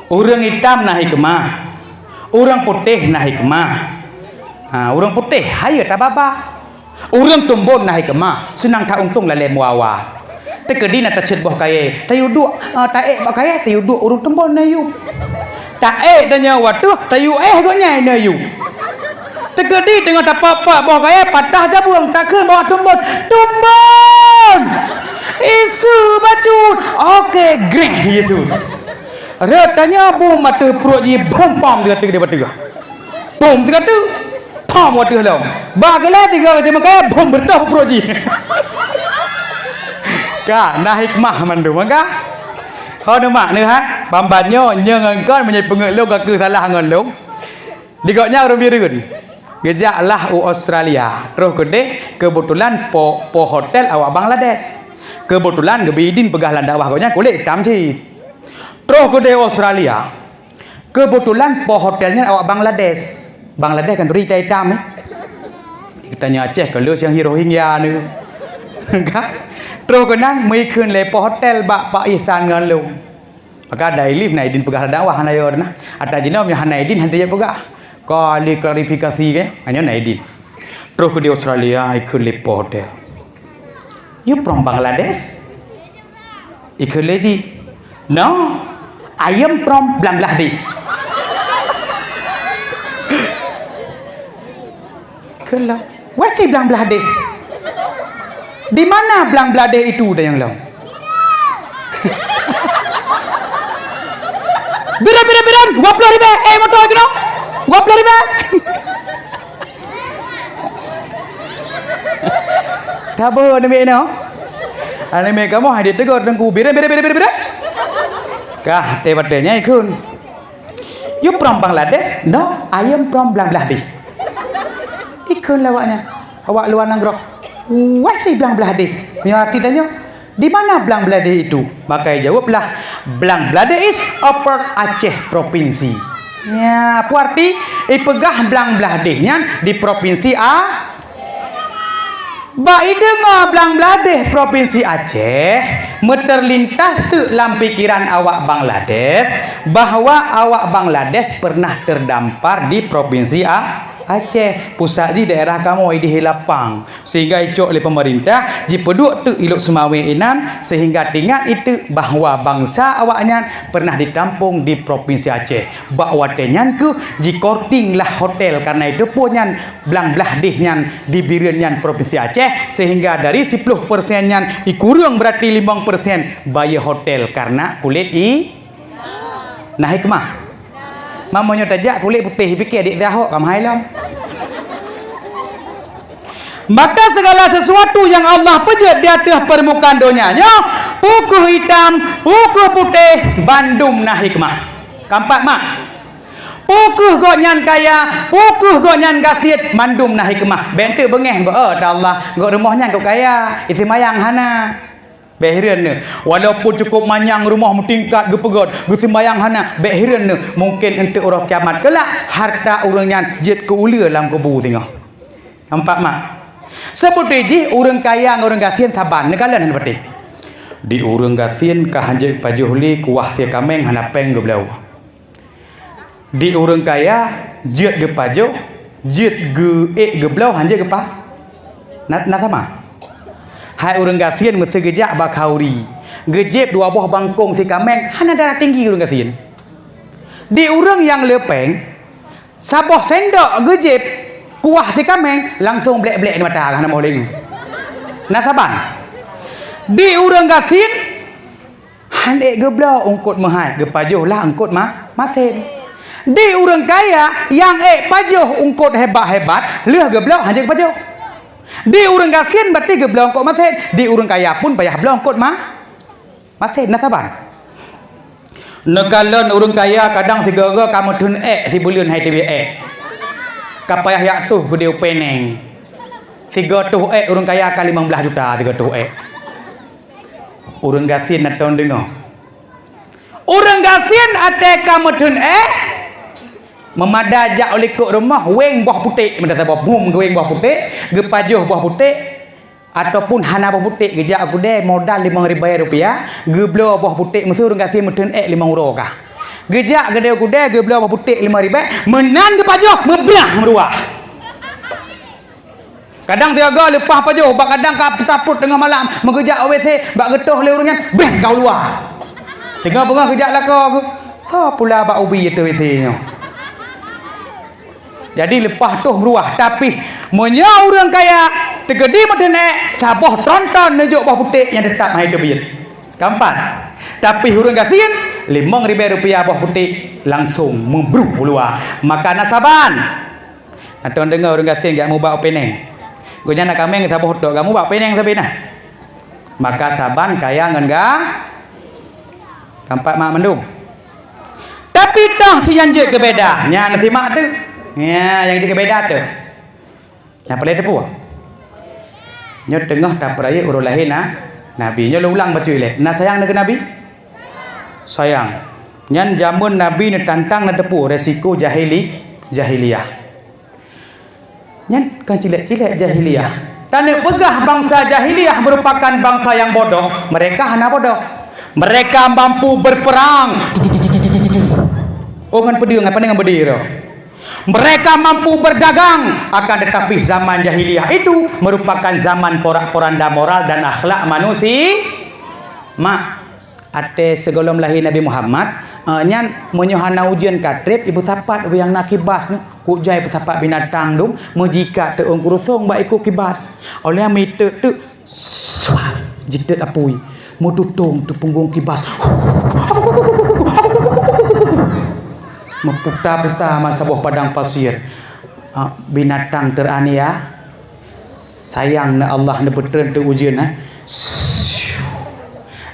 Ureuëng itam na hikmah. Ureuëng putéh na hikmah. Ha, ureuëng putéh hayeue tababa. Ureuëng tumbon na hikmah, seunang ta-untông lalée muawa. Teukeudi na taceuet boh kayée, tayue duek, eh, taék bak kayée, tayue duek ureuëng tumbon na yup. Taék tanyoe wateuh, tayue éh gobnyan na yup. Teukeudi teungoh tapak-pak boh kayèe, patah jabueng, takheun bak tumbon, "Tumbon! Isu bacut!" Oke, greh, gitu. Rot tanyoe bom ateueh pruet jih, bom pom sigoe teuk di ateueh. Bom sigoe teuk, pom ateueh lom. Bah geulai sigoe keuceumeukai, bom beureutoh pruet jih. Ka, na hikmah mandum, ka? Ho neumak neuh, ha? Bamban nyoe, nyoe ngon kon meunyoe peungeut lôn ka keuh salah ngon lôn. Di gobnyan ureueng Bireuen. Geujak lah u Australia. Troh keudeh, keubeutulan po, po hotel awak Bangladesh. Keubeutulan geubri idin peugah lam dakwah gobnyan kulét itam cit. Troh keudeh Australia. Keubeutulan po hotel nyan awak Bangladesh. Bangladesh kan duri itam-itam, eh. Geutanyoe Aceh keu lheueh nyang hi Rohingya nyoe. Ka? Troh keunan meuikheun lé po hotel bak Pak Ihsan ngon lôn. Maka ada ilif na idin peugah lam dakwah hana yo na. Ata jinoe meunyoe hana idin hana jeuet peugah. Ka lé klarifikasi ke, hanyoe na idin. Troh keudeh Australia ikheun lé po hotel. "You from Bangladesh?" Ikheun lé jih, "No, I am from Bangladesh." Ikheun lom, "What is Bangladesh? Di mana Bangladesh itu?" Tanyong lom. "Bireuen, bireuen, bireuen, dua ploh ribèe, eh, moto keunoe, dua ploh ribèe." Taboh aneuk miet nyoe. Aneuk miet kamoe hai ditegur teungku, "Bireuen, bireuen, bireuen, bireuen, bireuen." Kah, watèe-watèe nyan ikheun, "You from Bangladesh?" "No, I am from Bangladesh." Ikheun lé awak nyan, awak luwa nanggroe, "What is Bangladesh?" Nyoe arti tanyoe, "Di mana Bangladesh itu?" Maka ijaweueb lah, "Bangladesh is a part Aceh provinsi." Nyan, peue arti? Ipeugah Bangladesh nyan di provinsi A-, Bak ideungoe Bangladesh provinsi Aceh, meuterlintas teuk lam pikeran awak Bangladesh bahwa awak Bangladesh pernah terdampar di provinsi A-, Aceh. Pusat jih daerah kamoe di Hilapang. Sehingga icok lé pemerintah jipeuduek teuk i Lhokseumawe inan, sehingga teuingat iteuk bahwa bansa awaknyan pernah ditampung di provinsi Aceh. Bak watèe nyan kheueh jikorting lah hotel, karena itu peue nyan Bangladesh nyan di Bireuen nyan provinsi Aceh, sehingga dari siploh persen nyan ikureueng, berarti limong persen bayeue hotel karena kulét i-, na hikmah. Meunyoe tajak kulét putéh, pike adik teuh ahok ka meuhai lom. Maka segala sesuatu yang Allah peujeuet di ateueh permukaan donya nyoe, peu kheueh itam, peu kheueh putéh, bandum na hikmah. Keumpat mak. Peu kheueh gobnyan kaya, peu kheueh gobnyan gasien, mandum na hikmah. Bèk enteuk beungèh, beu, "Oh, ta Allah, gobnyan rumoh nyan kok kaya, iseumayang hana." Bèk hireuen neuh. Walaupun cukup manyang, rumoh meutingkat, geupeugöt, geuseumayang hana, bèk hireuen neuh. Mungken eunteuk uroe kiamat keulak, harta ureueng nyan jeuet keu uleue lam kubu singoh. Nampak mak? Seubeutoe jih ureueng kaya ngon ureueng gasien saban, neukalon hana patéh. Di ureueng gasien ka hanjeuet pajoh lé kuah sie kaméng hana péng geubloe. Di ureueng kaya jeuet geupajoh, jeuet geuék geubloe hanjeuet geupa-, na, na sama. Hai ureueng gasien meusé geujak bak khauri, geujieb dua boh bangkong sie kaméng hana darah tinggi ureueng gasien. Di ureueng nyang le péng, saboh sendok geujieb kuah sie kaméng langsong blek-blek di mata hana moh lé. Na saban. Di ureueng gasien, han ék geubloe eungkôt meuhai, geupajoh lah eungkôt ma-, masen. Di ureueng kaya nyang ék pajoh eungkôt hebat-hebat, lheueh geubloe hanjeuet geupajoh. Di ureueng gasien berarti geubloe eungkôt masen, di ureueng kaya pun payah bloe eungkôt ma-, masen, na saban. Neukalon ureueng kaya kadang sigoe-goe ka meutheun ék sibuleuen hai teubiet ék. Ka payah jak tuh keudéh u Penang. Sigoe tuh ék ureueng kaya ka limong blaih juta sigoe tuh ék. Ureueng gasien na tom deungoe. Ureueng gasien até ka meutheun ék, meumada jak u likôt rumoh wéng boh puték, meudasa boh bum geuwéng boh puték, geupajoh boh puték, ataupun hana boh puték, geujak u keudè modal limong ribèe rupiah, geubloe boh puték, meusé ureueng gasien meutheun ék limong uroe kah. Geujak keudè u keudè geubloe boh puték limong ribèe, meunan geupajoh, meubrah meuruah. Kadang siaga leupah pajoh, bak kadang ka tapot teungoh malam, meugeujak u W C, bak geutoh lé ureueng nyan, breh ka u luwa. Singoh beungoh geujak lakoe geuh, soe pula bak ubi ateueh W C nyoe. Jadi leupah toh meuruah, tapi meunyoe ureuëng kaya teukeudi meuteunèe, saboh tronton neujok boh puték nyang teutap hai teubiet. Keempat, tapi ureuëng gasien, limong ribèe rupiah boh puték langsong meubruh u luwa. Maka na saban. Atau deungoe ureuëng gasien jak mubak u Penang. Gobnyan na kaméng saboh tok, jak mubak u Penang sabe na. Maka saban kaya ngon ga-, keempat mak mandum. Tapi toh si nyang jeuet keubeda, nyan simak tu. Ya, nyang jeuet keubeda tu. Nyang paléng teupeue. Nyoe teungoh tapeurayeuk uroe lahé na, Nabi. Nyoe lôn ulang bacut ilèe. Na sayang neuh keu Nabi? Sayang. Nyan jameun Nabi neutantang neuteupeue resiko jahili-, jahiliyah. Nyan kon cilék-cilék jahiliyah. Taneuk peugah bansa jahiliyah merupakan bansa nyang bodoh, mereka hana bodoh. Mereka mampu berperang. Oh, ngon peudeueng, apa ngon beudé roh. Mereka mampu berdagang, akan tetapi zaman jahiliyah itu merupakan zaman porak-poranda moral dan akhlak manusia. Mak, até sigohlom lahé Nabi Muhammad, eh, nyan meunyoe hana ujeuen ka trép, ipeusapat nyang na kibas nyoe. Kujai peusapat binatang dum, meujikat teuôn kurusong bak iku kibas. Óh lheueh meuteuk-teuk, swab, jiteuet apui. Meututong teuh punggong kibas. Meuputa-puta masa boh padang pasir. Ah, binatang teraniaya. Sayang na Allah neupeutreun teuh ujeuen, eh.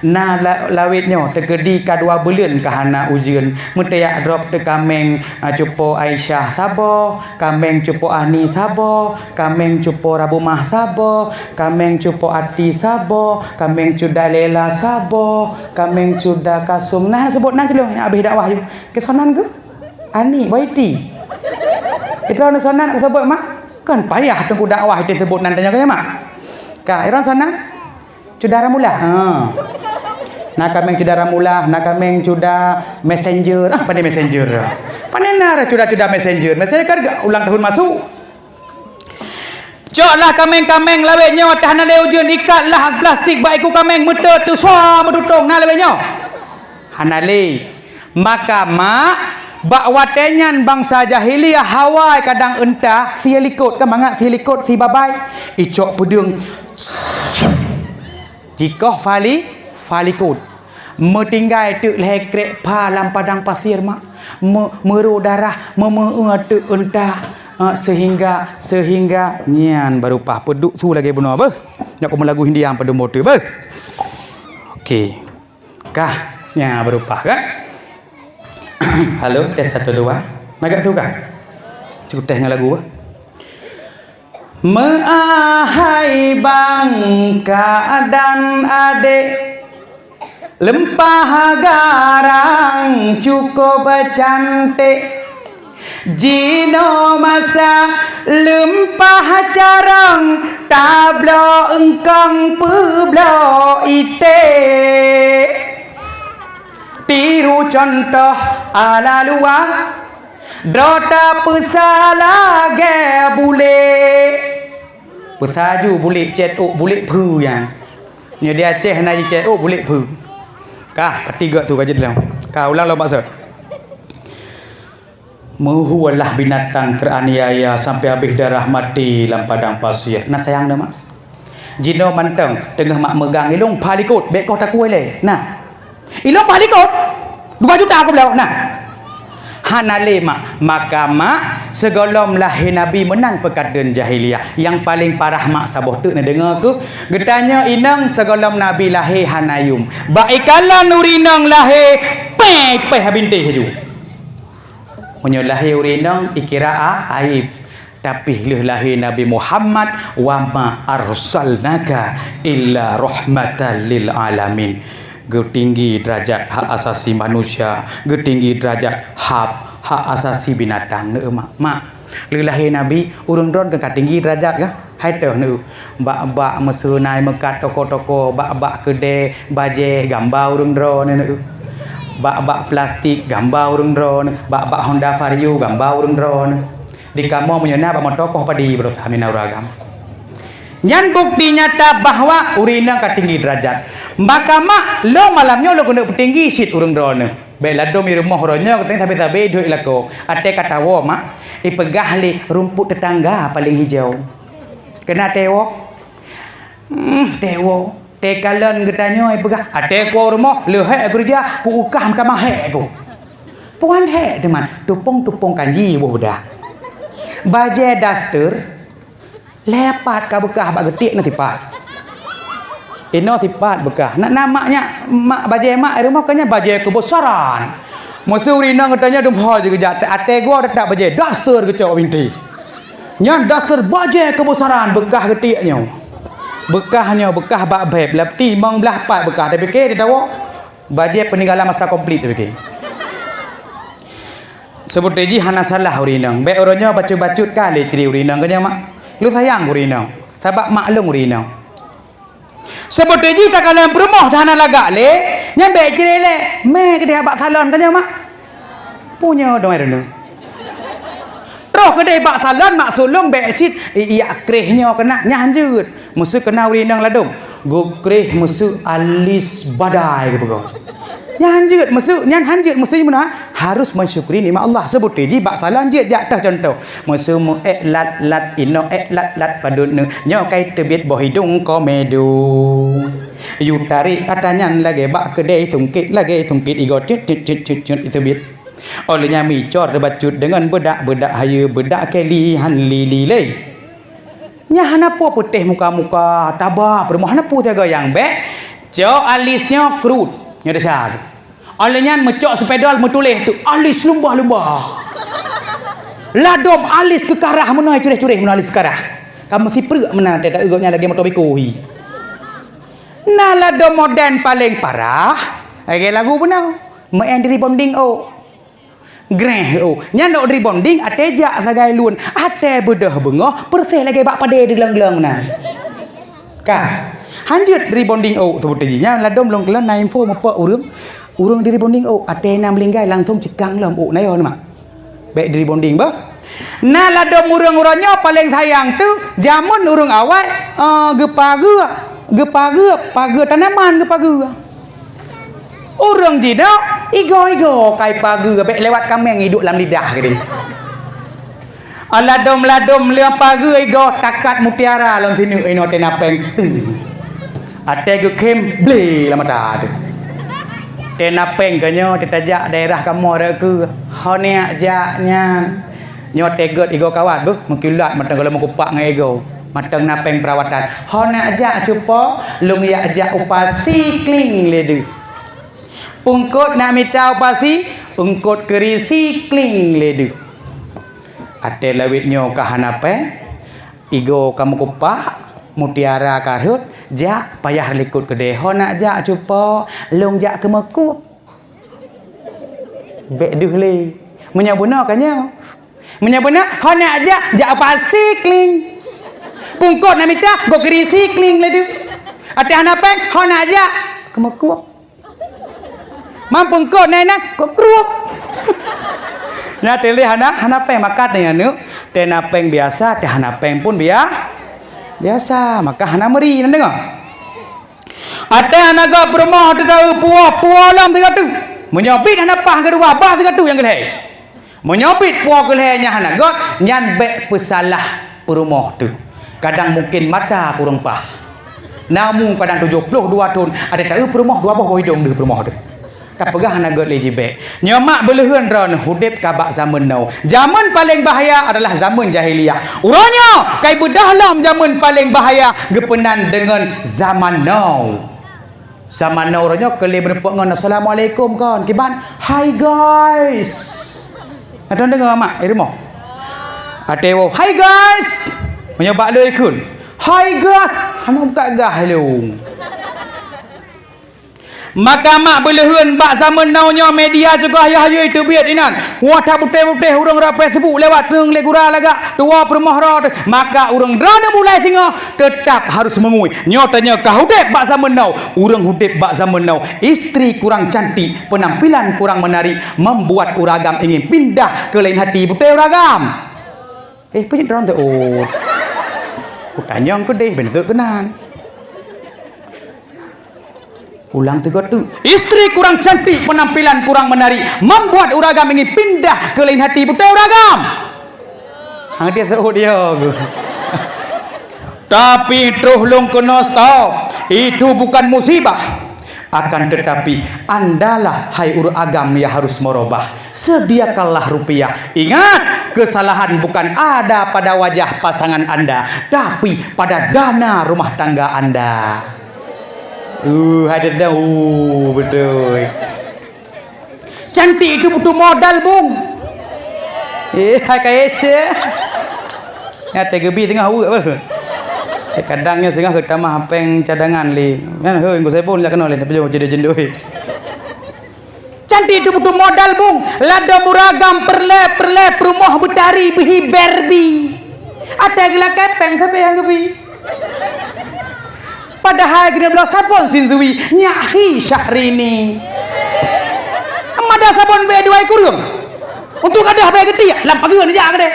Na la-, lawét nyoe teukeudi ka dua buleuen ka hana ujeuen. Meuteuyak drob teuh kaméng, ah, cupo Aisyah saboh, kaméng cupo Ani saboh, kaméng cupo Rabumah saboh, kaméng cupo Ati saboh, kaméng cuda Lela saboh, kaméng cuda Kasum. Nah, seubut nan cit lôn, nyang habéh dakwah yue. Keusonan keuh? Ani, Boiti. Itu sonan nak seubut, Mak? Kan payah teungku dakwah itu seubut nan tanyoe, kan, Mak? Ka, Iron sonan? Cuda Ramula. Ha. Na kaméng cuda Ramula, na kaméng cuda messenger. Ah, pandai messenger. Pandai na cuda-cuda messenger. Messenger kan ulang tahun masuk. Coklah kaméng-kaméng lawét nyoe, teuh hana lé ujeuen, ikatlah plastik bak iku kaméng, meuteuk teusua meututong, na lawét nyoe? Hana lé. Maka mak, bak watée nyan bansa jahiliyah hawa kadang unta, sie likot, kan mangat sie likot, sie babai, icok peudeueng. Jikoh fali, falikot. Meutinggai teuk lhée krek pha lam padang pasir, mak. Me-, meuro darah, meumeu'ue teuk unta, eh, sehingga, sehingga nyan baru paih peuduek su lagée bunoe beuh. Nyak kumeulagu Hindia padum boh teuk beuh. Oke. Kah, nyan baru paih kan? Halo, tes satu dua. Agak su kah? Cukup tes ngon lagu beuh. Meuahai bang kak dan adek, leumpah garang cukup cantik. Jinoe masa leumpah carông, tabloe eungkông peubloe iték. Tiru cuntoh ala luwa, droe tapeusa lagée bulék. Peusaju bulék cét ôk bulék pheue nyan. Nyoe di Aceh na jicét ôk bulék pheue. Kah, pati gak tu ka jeuet lom. Kah, ulang lom maksud. Meuhue lah binatang teraniaya sampai habéh darah mati lam padang pasir. Na sayang na, mak? Jinoe mantong teungoh mak meugang ilong pha likot, bék koh takue lé. Na. Ilong pha likot. Dua juta aku bloe, na. Hana lé, mak. Maka, mak, sigohlom lahé Nabi meunan peukateun jahiliyah. Nyang paleng parah, mak, saboh teuk neudeungoe keuh. Geutanyoe inong sigohlom Nabi lahé hana yum. Bak ikalon ureuëng inong lahé, péh-péh bintéh laju. Meunyoe lahé ureuëng inong, ikira a-, aib. Tapi lheueh lahé Nabi Muhammad, "Wa ma arsalnaka illa rahmatan lil alamin." Geutinggi derajat hak asasi manusia, geutinggi derajat hak, hak asasi binatang. Neu, mak, mak. Lheueh lahé Nabi, ureuëng droen ka tinggi derajat kah? Hai teuh, neu. Bak-bak meuseunai meukat toko-toko, bak-bak keudée bajée gamba ureuëng droeneuh, neu. Bak-bak plastik gamba ureuëng droeneuh, bak-bak Honda Vario gamba ureuëng droeneuh. Di kamoe meunyoe na bak moto koh padi beureusaha mina ureuëng agam. Nyan bukti nyata bahwa ureuëng inong ka tinggi derajat. Maka mak, lôn malam nyoe lôn keuneuk peutinggi cit ureuëng droeneuh. Bèk ladôm i rumoh uroe nyoe, geutanyoe sabe-sabe duek i lakoe. Até ka tawoe, mak, ipeugah lé rumput tetangga paléng hijau. Keunan até woe? Hmm, até woe. Até kalon geutanyoe ipeugah, até ku u rumoh, leuhèk keureuja, ku ukah meutamah hèk ku. Puan hèk teuma, tupông-tupông kanji boh beudak. Bajèe daster, lhèe pat ka beukah bak geutiek na sipat. Inoe sipat beukah. Nak na mak nyak, mak bajèe mak i rumoh ka nyan bajèe keubeusaran. Meuseu ureueng inong geutanyoe dum ho jigeujak, até goe teutap bajèe daster geucok binti. Nyan daster bajèe keubeusaran beukah geutiek nyoe. Beukah nyoe beukah bak bèb, lam ti limong blaih pat beukah, tapike teuh tawoe. Bajèe peuninggalan masa konflik tapike. Seubeuté jih hana salah ureueng inong. Bèk uroe nyoe bacut-bacut ka lé cre ureueng inong, ka nyan mak. Lôn sayang ureueng inong, sabab mak lôn ureueng inong. Seubeuté jih takalon peurumoh hana lagak lé, nyan bèk cre lé. Mè keudéh bak salon, ka nyan mak. Punya dong ai reuneu. Troh keudéh bak salon, maksud lôn bèk cit, i-, iyak kreh nyoe keunan, nyan hanjeuet. Meuseu keunan ureueng inong ladôm, geukreh meuseu alis badai geupeugah. Nyan hanjeuet meuseu, nyan hanjeuet meuseu meunan, harus mensyukuri nikmat Allah. Seubeuté jih bak salon jeuet jak teuh contoh. Meuseu meu-èk lat-lat inoe èk lat-lat padub nyoe, nyoe kai teubiet boh idông komedo. Yue tarek atra nyan lagèe bak keudè sungkét, lagèe sungkét igoe cut, cut, cut, cut, cut, iteubiet. Óh lheueh nyan micor teubacut deungon beudak-beudak hayeue, beudak Kelly han lili lé. Nyan hana peue peutéh muka-muka, taba peurumoh, hana peue siaga nyang bèk. Cok alis nyoe krut, nyoe desya tu. Óh lheueh nyan meucok spidol meutuléh tu, alis lumba-lumba. Ladôm alis keukarah meunoe, cureh-cureh meunoe alis keukarah. Ka meusipreuk meunan teuh, ta-eu gobnyan lagèe moto beko hi. Na ladôm modern paléng parah, lagèe lagu bunoe. Meu'en di rebonding ôk. Greh, oh, nyan ôk di rebonding, até jak sagai lôn, até beudôh beungoh, peureséh lagèe bak padé di glöng-glöng na. Ka. Hanjeuet di rebonding ôk seubeuté jih. Nyan ladôm lôn kalon na info meupeue ureueng, ureueng di rebonding ôk, até na meuninggai langsông cikang lom ôk na yo, mak. Bèk di rebonding bah. Na ladôm ureueng uroe nyoe paléng sayang teuh, jameun ureueng awai, eh, geupageue, geupageue, pageue tanaman geupageue. Ureueng jinoe igoe-igoe kai pageue, bèk lewat kaméng iduek lam lidah keudéh. Ladôm-ladôm leueng pageue igoe takat mutiara lom sineuk inoe tena péng. Até geukhém blé lam mata teuh. Tena péng ka nyoe teutajak daerah kamoe rot keu ho neujak jak nyan. Nyoe teugot igoe kawat beuh, meukilat mantong gohlom meukupak ngon igoe. Mantong na péng peurawatan. Ho neujak jak cupo, lôn jak jak upasi kling lé deuh. Peungkot nak mita upasi, eungkot keurisi kling lé deuh. Até lawét nyoe ka hana péng, igoe ka meukupak, mutiara ka rhot, jak payah likot keudéh. Ho neujak jak cupo, lôn jak keu meukup. Bèk deuh lé. Meunyoe bunoe ka nyoe. Meunyoe bunoe, ho neujak jak, jak upasi kling. Peungkot nak mita, go keurisi kling lé deuh. Até hana péng, ho neujak jak keu meukup. Mam peungkot na inan, go krup. Nyan teuh lé hana, hana péng maka teuh nyan neuk. Tena péng biasa, teuh hana péng pun bia-, biasa. Maka hana meuri, na deungoe? Até hana göt peurumoh teuh taeu puwoe, puwoe lom sigoe teuk. Meunyoe bit hana paih keudua, bah sigoe teuk nyang keulhèe. Meunyoe bit puwoe keulhèe nyang hana göt, nyan bèk peusalah peurumoh teuh. Kadang mungken mata kureueng paih. Na umu kadang tujoh ploh dua thon, até taeu peurumoh dua boh boh idông deuh peurumoh teuh. Tapeugah hana göt lé jibèk. Nyoe mak beuleuheuen droeneuh udép ka bak zameun now. Zameun paléng bahaya adalah zameun jahiliyah. Uroe nyoe kai beudôh lom zameun paléng bahaya geupeunan deungon zaman now. Zaman now uroe nyoe keu lé meurumpok ngon assalamualaikum kon, kiban, "Hai guys." Adak deungoe mak, eh, rumoh. Até woe, "Hai guys." Meunyoe bak lôn ikheun, "Hai guys." Hana buka gah lôn. Maka mak beuleuheuen bak zameun now nyoe media juga yah yue teubiet inan. Wah that putéh-putéh ureueng rot Facebook lewat teung lé gura lagak tuwoe peurumoh rot. Maka ureueng droeneuh mulai singoh teutap harus meungui. Nyoe tanyoe ka udép bak zameun now. Ureueng udép bak zameun now, istri kurang cantik, penampilan kurang menarik, membuat ureueng agam ingin pindah ke lain hati. Beutôi ureueng agam? Eh, peue droe teuôt? Kutanyong keudeh, beuneuseuk keunan. Ulang tiga tu. Istri kurang cantik, penampilan kurang menarik, membuat ureueng agam ingin pindah ke lain hati. Beutôi ureueng agam? Hang dia sebut dia. Tapi troh lôn keunoe stop. Itu bukan musibah. Akan tetapi, andalah, hai ureueng agam, yang harus merubah. Sediakanlah rupiah. Ingat, kesalahan bukan ada pada wajah pasangan anda, tapi pada dana rumah tangga anda. Uh, ada dah. Uh, betul. Cantik itu butuh modal, Bung. Eh, hai kaya se. Nya teugebi tengah uek apa? Kadang nya tengah ke tamah peng cadangan li. Kan, hei, engko saya pun jak kena li, tapi jauh jadi jendoi. Cantik itu butuh modal, Bung. Ladôm ureueng agam peureulèe-peureulèe peurumoh beutari beuhi Barbie. Até geulakai peng sabe nyang geubi. Padahai geuneuk bloe sabon Shinzui, nyak hi Syahrini. Mada sabon bèe dua kureueng. Untuk gadôh bèe geutiek, lam pageue neujak keudeh.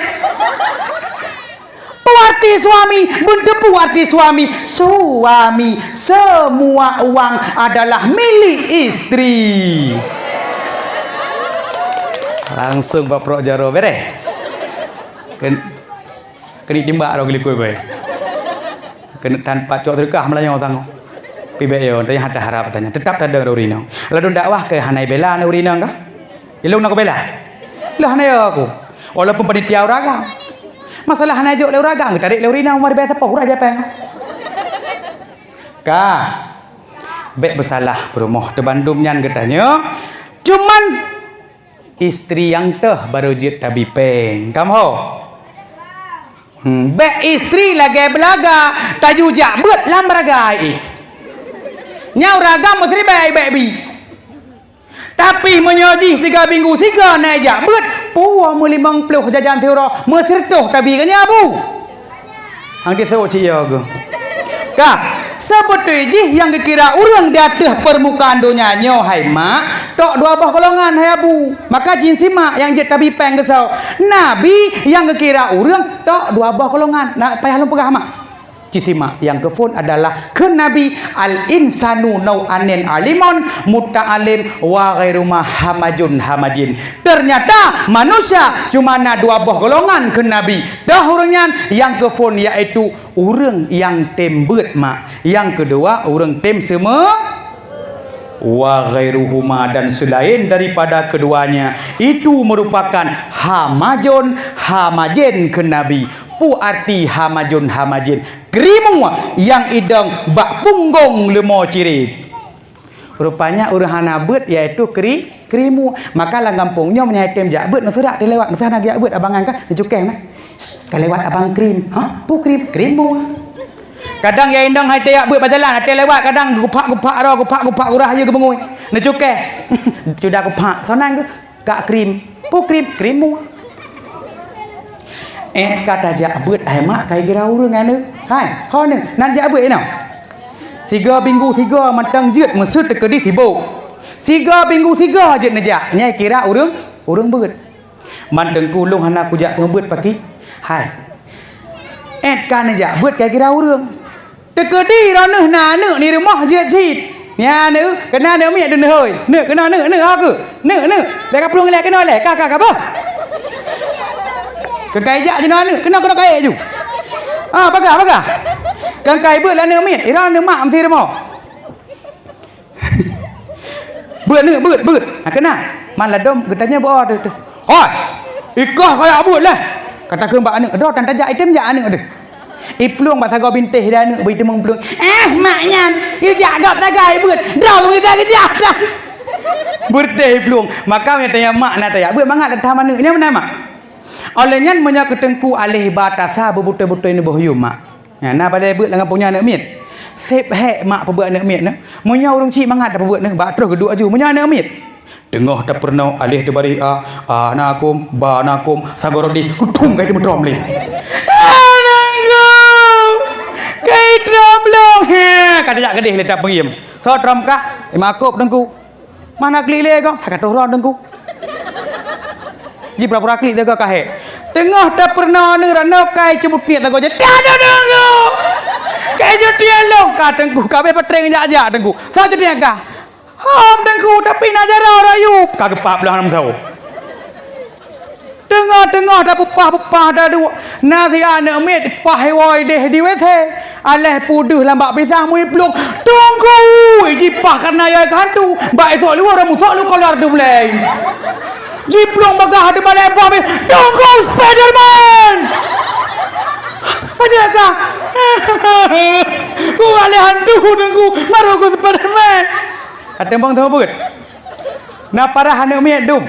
Peue arti suami? Beutôi peue arti suami? Suami, semua uang adalah milik istri. Langsung bak prok jaroe, bereh. Ken-, keuneuk timbak roh geulikot bae. Keuneuk tan pat cok teureukah meulayeue tangoe. Pibek yo, tanya hata harap tanya. Tetap tadong ureueng inong. Ladôm dakwah keu hana bela aneuk ureueng inong kah? Ilong nak bela. Lah hana yo aku. Walaupun panitia ureueng agam. Masalah hana jok lé ureueng agam, geutarek lé ureueng inong mari biasa poh ureueng aja peng. Ka. Bèk beusalah peurumoh teubandum nyan geutanyoe. Cuman istri nyang teuh barô jeuet tabi peng. Kamoe ho? Hmm, bèk istri lagèe beulaga, taju jak beuet lam ragai ih. Nyan ureueng agam meuseuribèe bèk bi. Tapi meunyoe jih siga binggu siga na jak beuet, puwoe meulimong ploh jajan siuroe, meuseureutoh tabi keu nyan bu. Hang diseuôt cit yo geuh. Ka, seubeutôi jih nyang geukira ureueng di ateueh peurmukaan donya nyoe hai mak, tok dua boh golongan hai abu. Maka jih si mak nyang jeuet tabi peng geusoe. Nabi nyang geukira ureueng tok dua boh golongan. Na payah lôn peugah mak. Jih si mak nyang keuphon adalah kheun Nabi, "Al-insanu nau'anin alimon, muta'alim wa ghairu ma hamajun hamajin." Ternyata manusia cuma na dua boh golongan kheun Nabi. Toh ureueng nyan nyang keuphon yaitu ureueng nyang tem beuet mak. Nyang keudua ureueng tem seumeu wa ghairuhuma, dan selain daripada keduanya itu merupakan hamajun hamajin kheun Nabi. Peue arti hamajun hamajin? Krimu nyang idong bak punggong leumo cirit. Rupanya ureueng hana beuet yaitu kri-, krimu. Maka lam gampông nyoe meunyoe tem jak beuet, neusurak teulewat, neusurak na jak beuet abangan kan, neucukeng nah. "Sst, ka lewat abang krim." "Hah? Peue krim?" "Krimu." Kadang ya indong hai teuyak beuet bajalan, até lewat kadang gupak-gupak ro, gupak-gupak urah aja geubungui. Neucukeng. Sudah gupak, sonang geuh. Kak krim. Peue krim? Krimu. Eh, ka tajak beuet hai mak kai kira ureueng aneuk. Hai, ho neu, nan jak beuet inoe. Siga binggu siga mantong jeuet meuseu teukeudi sibok. Siga binggu siga jeuet neujak, nyai kira ureueng, ureueng beuet. Man teungku lôn hana kujak seumeubeuet paki. Hai. Eh, ka neujak beuet kai kira ureueng. Teukeudi droeneuh na aneuk di rumoh jeuet cit. Nyan aneuk, keunan aneuk miet deuh hôi. Neuk, keunan neuk, neuk, aku. Neuk, neuk. Bèk ka plueng lé keunoe lé. Ka, ka, ka boh. Keukai jak jinoe aneuk, keunoe, keunoe kayèe ju. Ah, bagah, bagah. Keukai beuet lé aneuk miet, droeneuh mak meusi rumoh. Beuet neuk, beuet, beuet. Ha, keunan. Man ladôm geutanyoe beu teuh, teuh. Hoi! Ikah kajak beuet lé. Kata kheun bak aneuk, "Adoh tan tajak item jak aneuk deuh." Iplueng bak sagoe bintéh di aneuk beu iteumong plueng. "Eh, mak nyan, ijak gop sagai beuet. Droe meuda geujak tan." Beureutéh iplueng. Maka meunyo tanya mak na tajak beuet mangat tatam aneuk nyan meunan mak. Oleh nyan meunyo keu teungku aléh ba tasa beubutôi-butôi neuboh yum mak. Nyan, na balèe beuet lam gampông nyan aneuk miet. Sép hék mak peubeuet aneuk miet nyoe. Meunyoe ureueng chik mangat tapeubeuet nyoe, bak troh geuduek aju. Meunyoe aneuk miet. Teungoh tapeurunoe aléh teubareh a, a na kôm, ba na kôm, sagoe rot di, kuthum kai teumeutrom lé. Aneuk kôm, kai trom lôn, he, ka tajak keudeh lé tapeungiem. Soe trom kah? Imakôb teungku. Mana klik lé kong? Hai ka troh ron teungku. Ji pura-pura klik teuga kahé. Teungoh tapeurunoe aneuk rot nyoe kai ceumut niet teuga je. Tada teungku. Keu cuti lôn ka Teungku, ka abéh patreng jak-jak Teungku. Soe cuti ka? Hom Teungku, tapi na jaroe rayup. Ka geupap lôn hana meusaboh. Teungoh-teungoh tapeupah-peupah taduek, na si aneuk miet pah iwoe ideh di W C. Aléh peudeuh lam bak pisang meuiplong. Teungku, jipah kareuna yai keu hantu. Bak isok luwah dah musok lôn kolar tu mulai. Jiplong bagah di balai boh mi. Teungku Spiderman. Pajan ka? Ku aléh hantu Teungku, maru ku Spiderman. Ka teumbang teuma beut. Na parah aneuk miet dum.